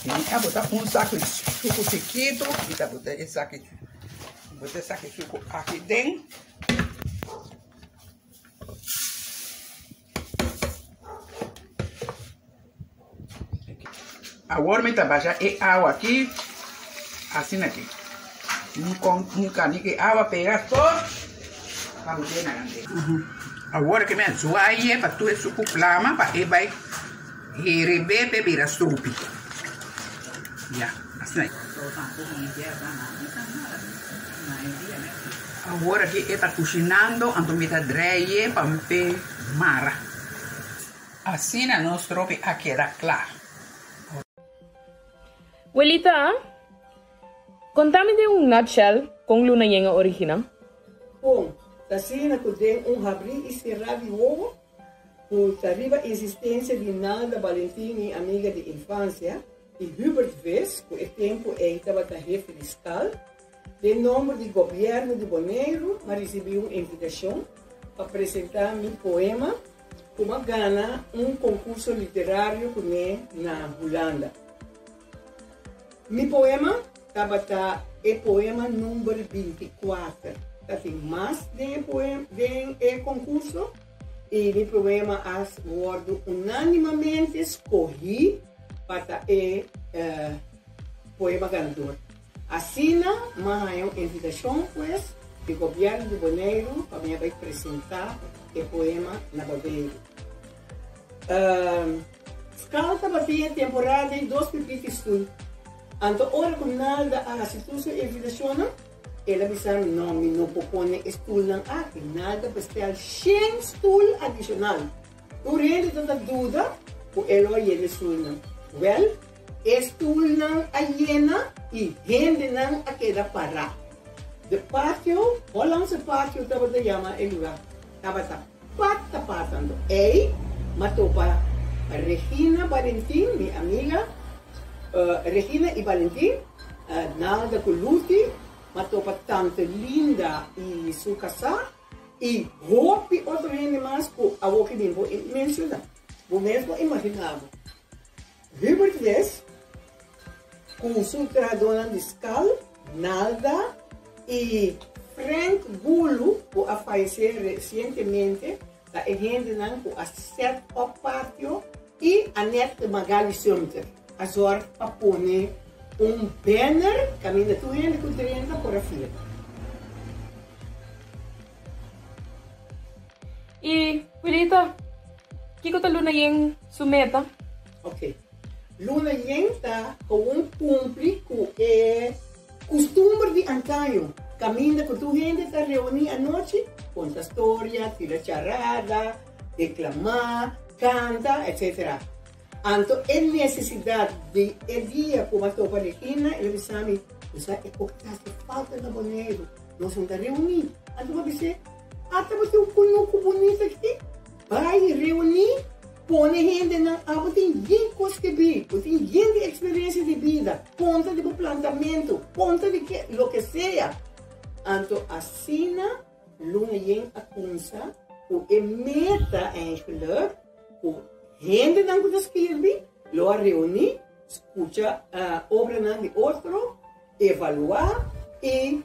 Mi a bota un saki suku chikitu, mi ta bota e saki, bota e saki suku aki den. Awor mi ta basha e awa aki, asina aki. Un kon un kani ki awa pega tur pa mi dena grande. Awor ki mi a zwaai e pa tur e suku plama pa e bai herebé pa e bira sopi. Ya. Asina. Awor aki e ta kushinando anto mi ta drei pa mi p'e mara. Asina nos stropi a keda kla. Welita, konta mi den un nutshell kon Luna Yen a originá? Kon ta asina ku den un habrí i será di wowo, ku ta riba insistensia di Nalda Balentin, mi amiga di infansia, i Hubert Vis, ku e tempu ei tabata hefe di skal, den nomber di gobièrnu di Boneiru m'a risibí un invitashon pa presentá mi poema ku m'a gana un konkurso literario kuné na Hulanda. Mi poema tabata e poema number bintikuater. Tatin mas den e poema den e konkurso i mi poema a wòrdu unánimamente skohí pa ta e poema ganador. Asina m'a haña un invitashon pues di gobièrnu di Boneiru pa mi a bai presentá e poema na Boneiru. Skal tabatin e temporada ei dos pipiti stul. Anto ora ku Nalda a hasi tur su invitashonnan, el a bisa mi, No, mi no por pone e stulnan aki. Nalda bestel shen stul adishonal. Tur hende ta ta duda ku e lo a yena e stulnan. Wèl, e stulnan a yena i hendenan a keda pará. De patio, Hollandse patio tabata yama e lugá, tabata Pat ta pasando ey, m'a topa Regina Balentin, mi amiga, Regina y Balentin, Nalda cu Luti, m'a topa Tante Linda y su casá, y hopi otro hende mas cu awoki mi por menciona. Bo mes por imagina bo. Hubert Wes cu su trahadornan di skal, Nalda y Frank Gulu cu a fayece recientemente ta e hendenan cu a set up patio y Annette Magali Sumter a zorg pa pone un banner caminda tur hende cu drenta por a firma. Y Wilita, kico ta Luna Yen su meta? Ok. Luna Yen ta gewoon cumpli cu e custumber di antaño, caminda cu tur hende ta reuni anochi, conta storia, tira charada, declama, canta, etc. Anto e necesidad di e dia cu bo topa Regina, el a bisa mi, Bo sa e poco ta haci falta na Boneiru. Nos no ta reuní. Anto bo bis'é, Ata bo tin un kunuku bunita aki. Bai reuní, pone hendenan. Abo tin yen kos skibí, bo tin yen di eksperensia di bida. Konta di bo plantamentu, konta di ke, loke sea. Anto asina Luna Yen a kumsa ku e meta eigenlijk ku hendenan ku ta skirbi lo a reuní, skucha obranan di otro, Evaluá i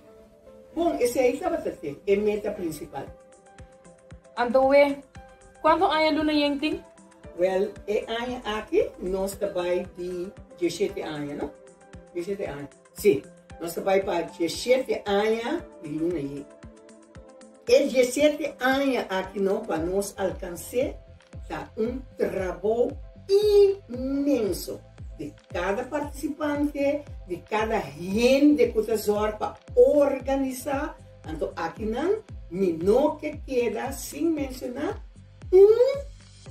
bon esei tabata tin e meta prinsipal. Anto we, kuantu aña Luna Yen tin? Wèl, e aña aki nos ta bai di dieshete aña, no? Dieshete aña. Sí, nos ta bai pa dieshete aña di Luna Yen. E dieshete aña aki no pa nos alkans'é ta un trabou inmenso di kada partisipante, di kada hende ku ta zòrg pa organisá. Anto akinan mi no ke keda sin menshoná un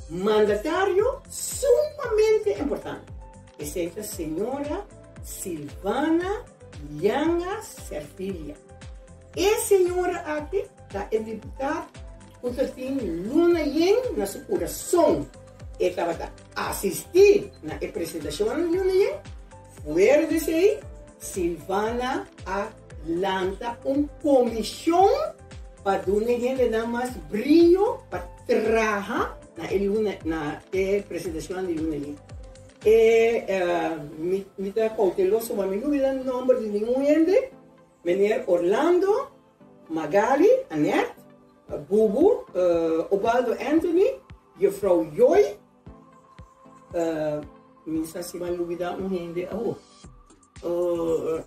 mandatario sumamente importante, esei ta señora Silvana Yanga Servilia. E señora aki ta e diputado ku ta tin luna yen na su kurason. E tabata asistí na e presentashonnan di luna yen. Fuera di esei, Silvana a lanta un komishon pa duna e hendenan mas brio pa traha na e luna na e presentashonnan di luna yen. E mi ta kouteloso, ma mi no mira nòmber di ningun hende. Meneer Orlando, Magali, Annette, Bubu, Obaldo Anthony, Juffrouw Joy, mi sa si ban lubida un hende awo.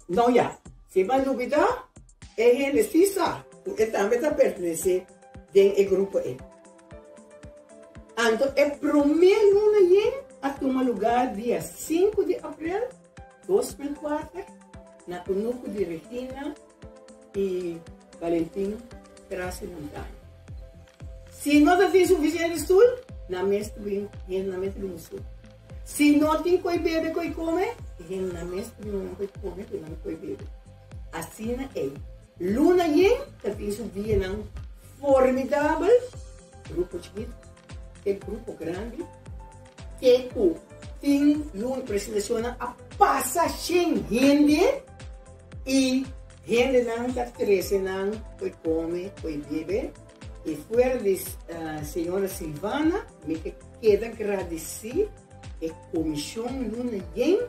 No ya, si ban lubida e hende si sa ku e tambe ta pertenese den e grupo ei. Anto e prome luna yen a tuma lugar dia sinku di aprel. 2004 na kunuku di Regina i Valentin tras di montaña. Si no ta tin sufisiente stul, nan mes ta bin, hende nan mes ta bin un stul. Si no tin koi bebe koi kome, e hende nan mes ta bin un koi kome ku nan koi bebe. Asina ei, luna yen ta tin su dianan formidabel, grupo chikitu te grupo grandi, te ku tin luna presentashonnan a pasa shen hende i hendenan ta trese nan koi kome, koi bebe. I fuera di señora Silvana mi ke keda gradisí e komishon luna yen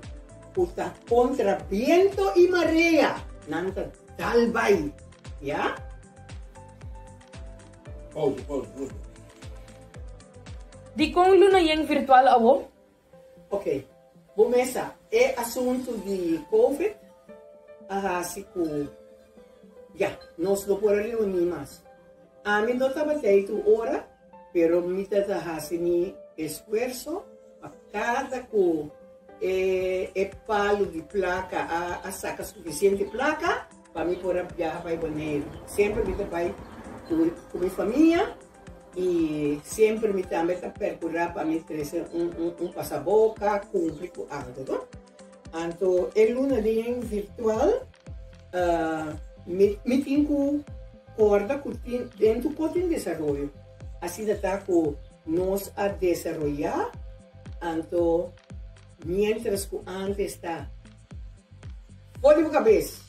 ku ta kontra biento i marea nan ta dal bai ya. Pausa, pausa, pausa. Dikon luna yen virtual awo? Ok, bo mesa e asuntu di covid a hasi ku ya nos no por a reuní mas. Ami no tabata ei tur ora, pero mi ta ta hasi mi esfuerso pa kada ku e e palu di plaka a a saka sufisiente plaka pa mi por a biaha bai Boneiru. Semper mi ta bai ku ku mi famia i semper mi tambe ta perkurá pa mi trese un un un pasaboka, kumpli ku algu, no. Anto e luna den virtual mi mi tin ku korda ku tin den tur kos tin desaroyo. Asina ta ku nos a desaroyá anto miéntras ku ántes ta for di bo kabes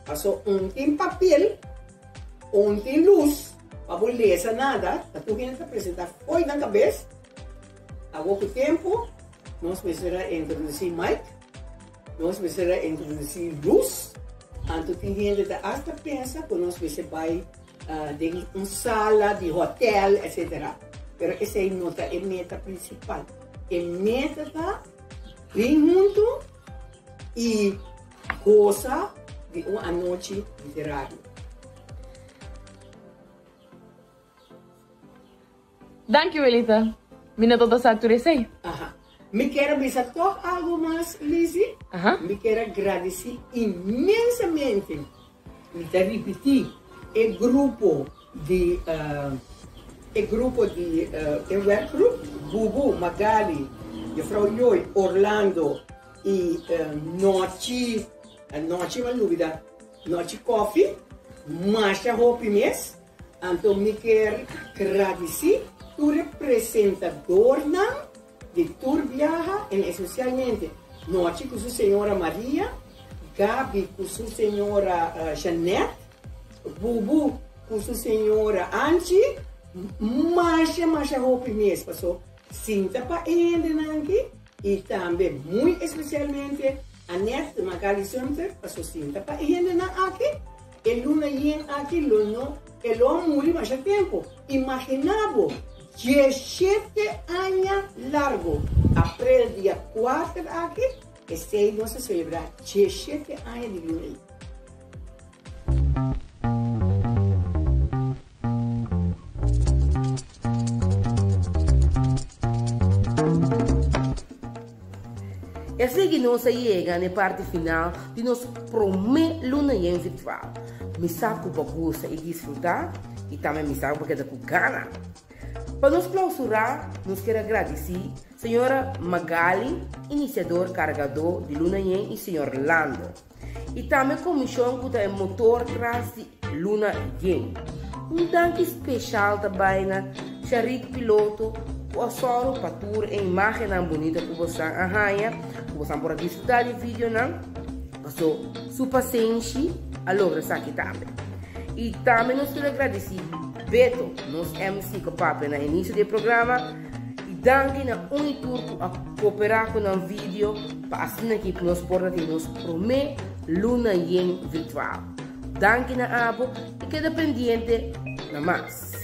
paso un tin papel un tin lus pa bo lesa nada ta tur hende ta presentá for di nan kabes. Awor ku tempu nos mester a introdusí mic, nos mester a introdusí lus, anto tin hende ta asta pensa ku nos mester bai den un sala di hotel etcetera. Pero esei no ta e meta prinsipal. E meta ta bin huntu i gosa di un anochi literario. Danki Welita. Mi no tabata sa tur esei. Aha. Mi kier a bisa tog algo mas, Lizzy. Aha. Mi kier a gradisí inmensamente, mi ta ripití, e grupo di e grupo di e werkgroep, Bubu, Magali, Juffrouw Joy, Orlando i Nochi, Nochi mi a lubida, Nochi Koffie, masha hopi mes. Anto mi kier gradisí tur e presentadornan di tur biaha en espesialmente Nochi ku su señora Maria, Gaby ku su señora Jeanette, Bubu ku su señora Anchi, masha masha hopi mes paso sinta pa e hendenan aki i tambe muy espesialmente Annette Magali Sumter paso sinta pa e hendenan aki. E luna yen aki lo no, e lo a muri masha tempu. Imaginá bo, dieshete aña largu! Aprel dia kuater aki, esei nos a selebrá dieshete aña di luna yen. E sigui nos a yega na e parti final di nos promé luna yen virtual. Mi sa ku bo gusta i disfrutá i tambe mi sa ku bo keda ku gana. Pa nos klausurá nos kier a gradisí señora Magali, inisiador kargadó di luna yen i señor Lando. I tambe komishon ku ta e motor tras di Luna Yen. Un danki speshal ta bai na Sharik Piloto ku a sòru pa tur e imágennan bunita ku bosan a haña, ku bosan por a disfrutá di videonan, paso su pasenshi a logra esaki tambe. I tambe nos quiere gradisí Beto, nos MC ku a papia na inisio di e programa, I danki na un i tur ku a koperá ku nan video pa asina ki nos por ta tin nos promé luna yen virtual. Danki na abo i keda pendiente na mas.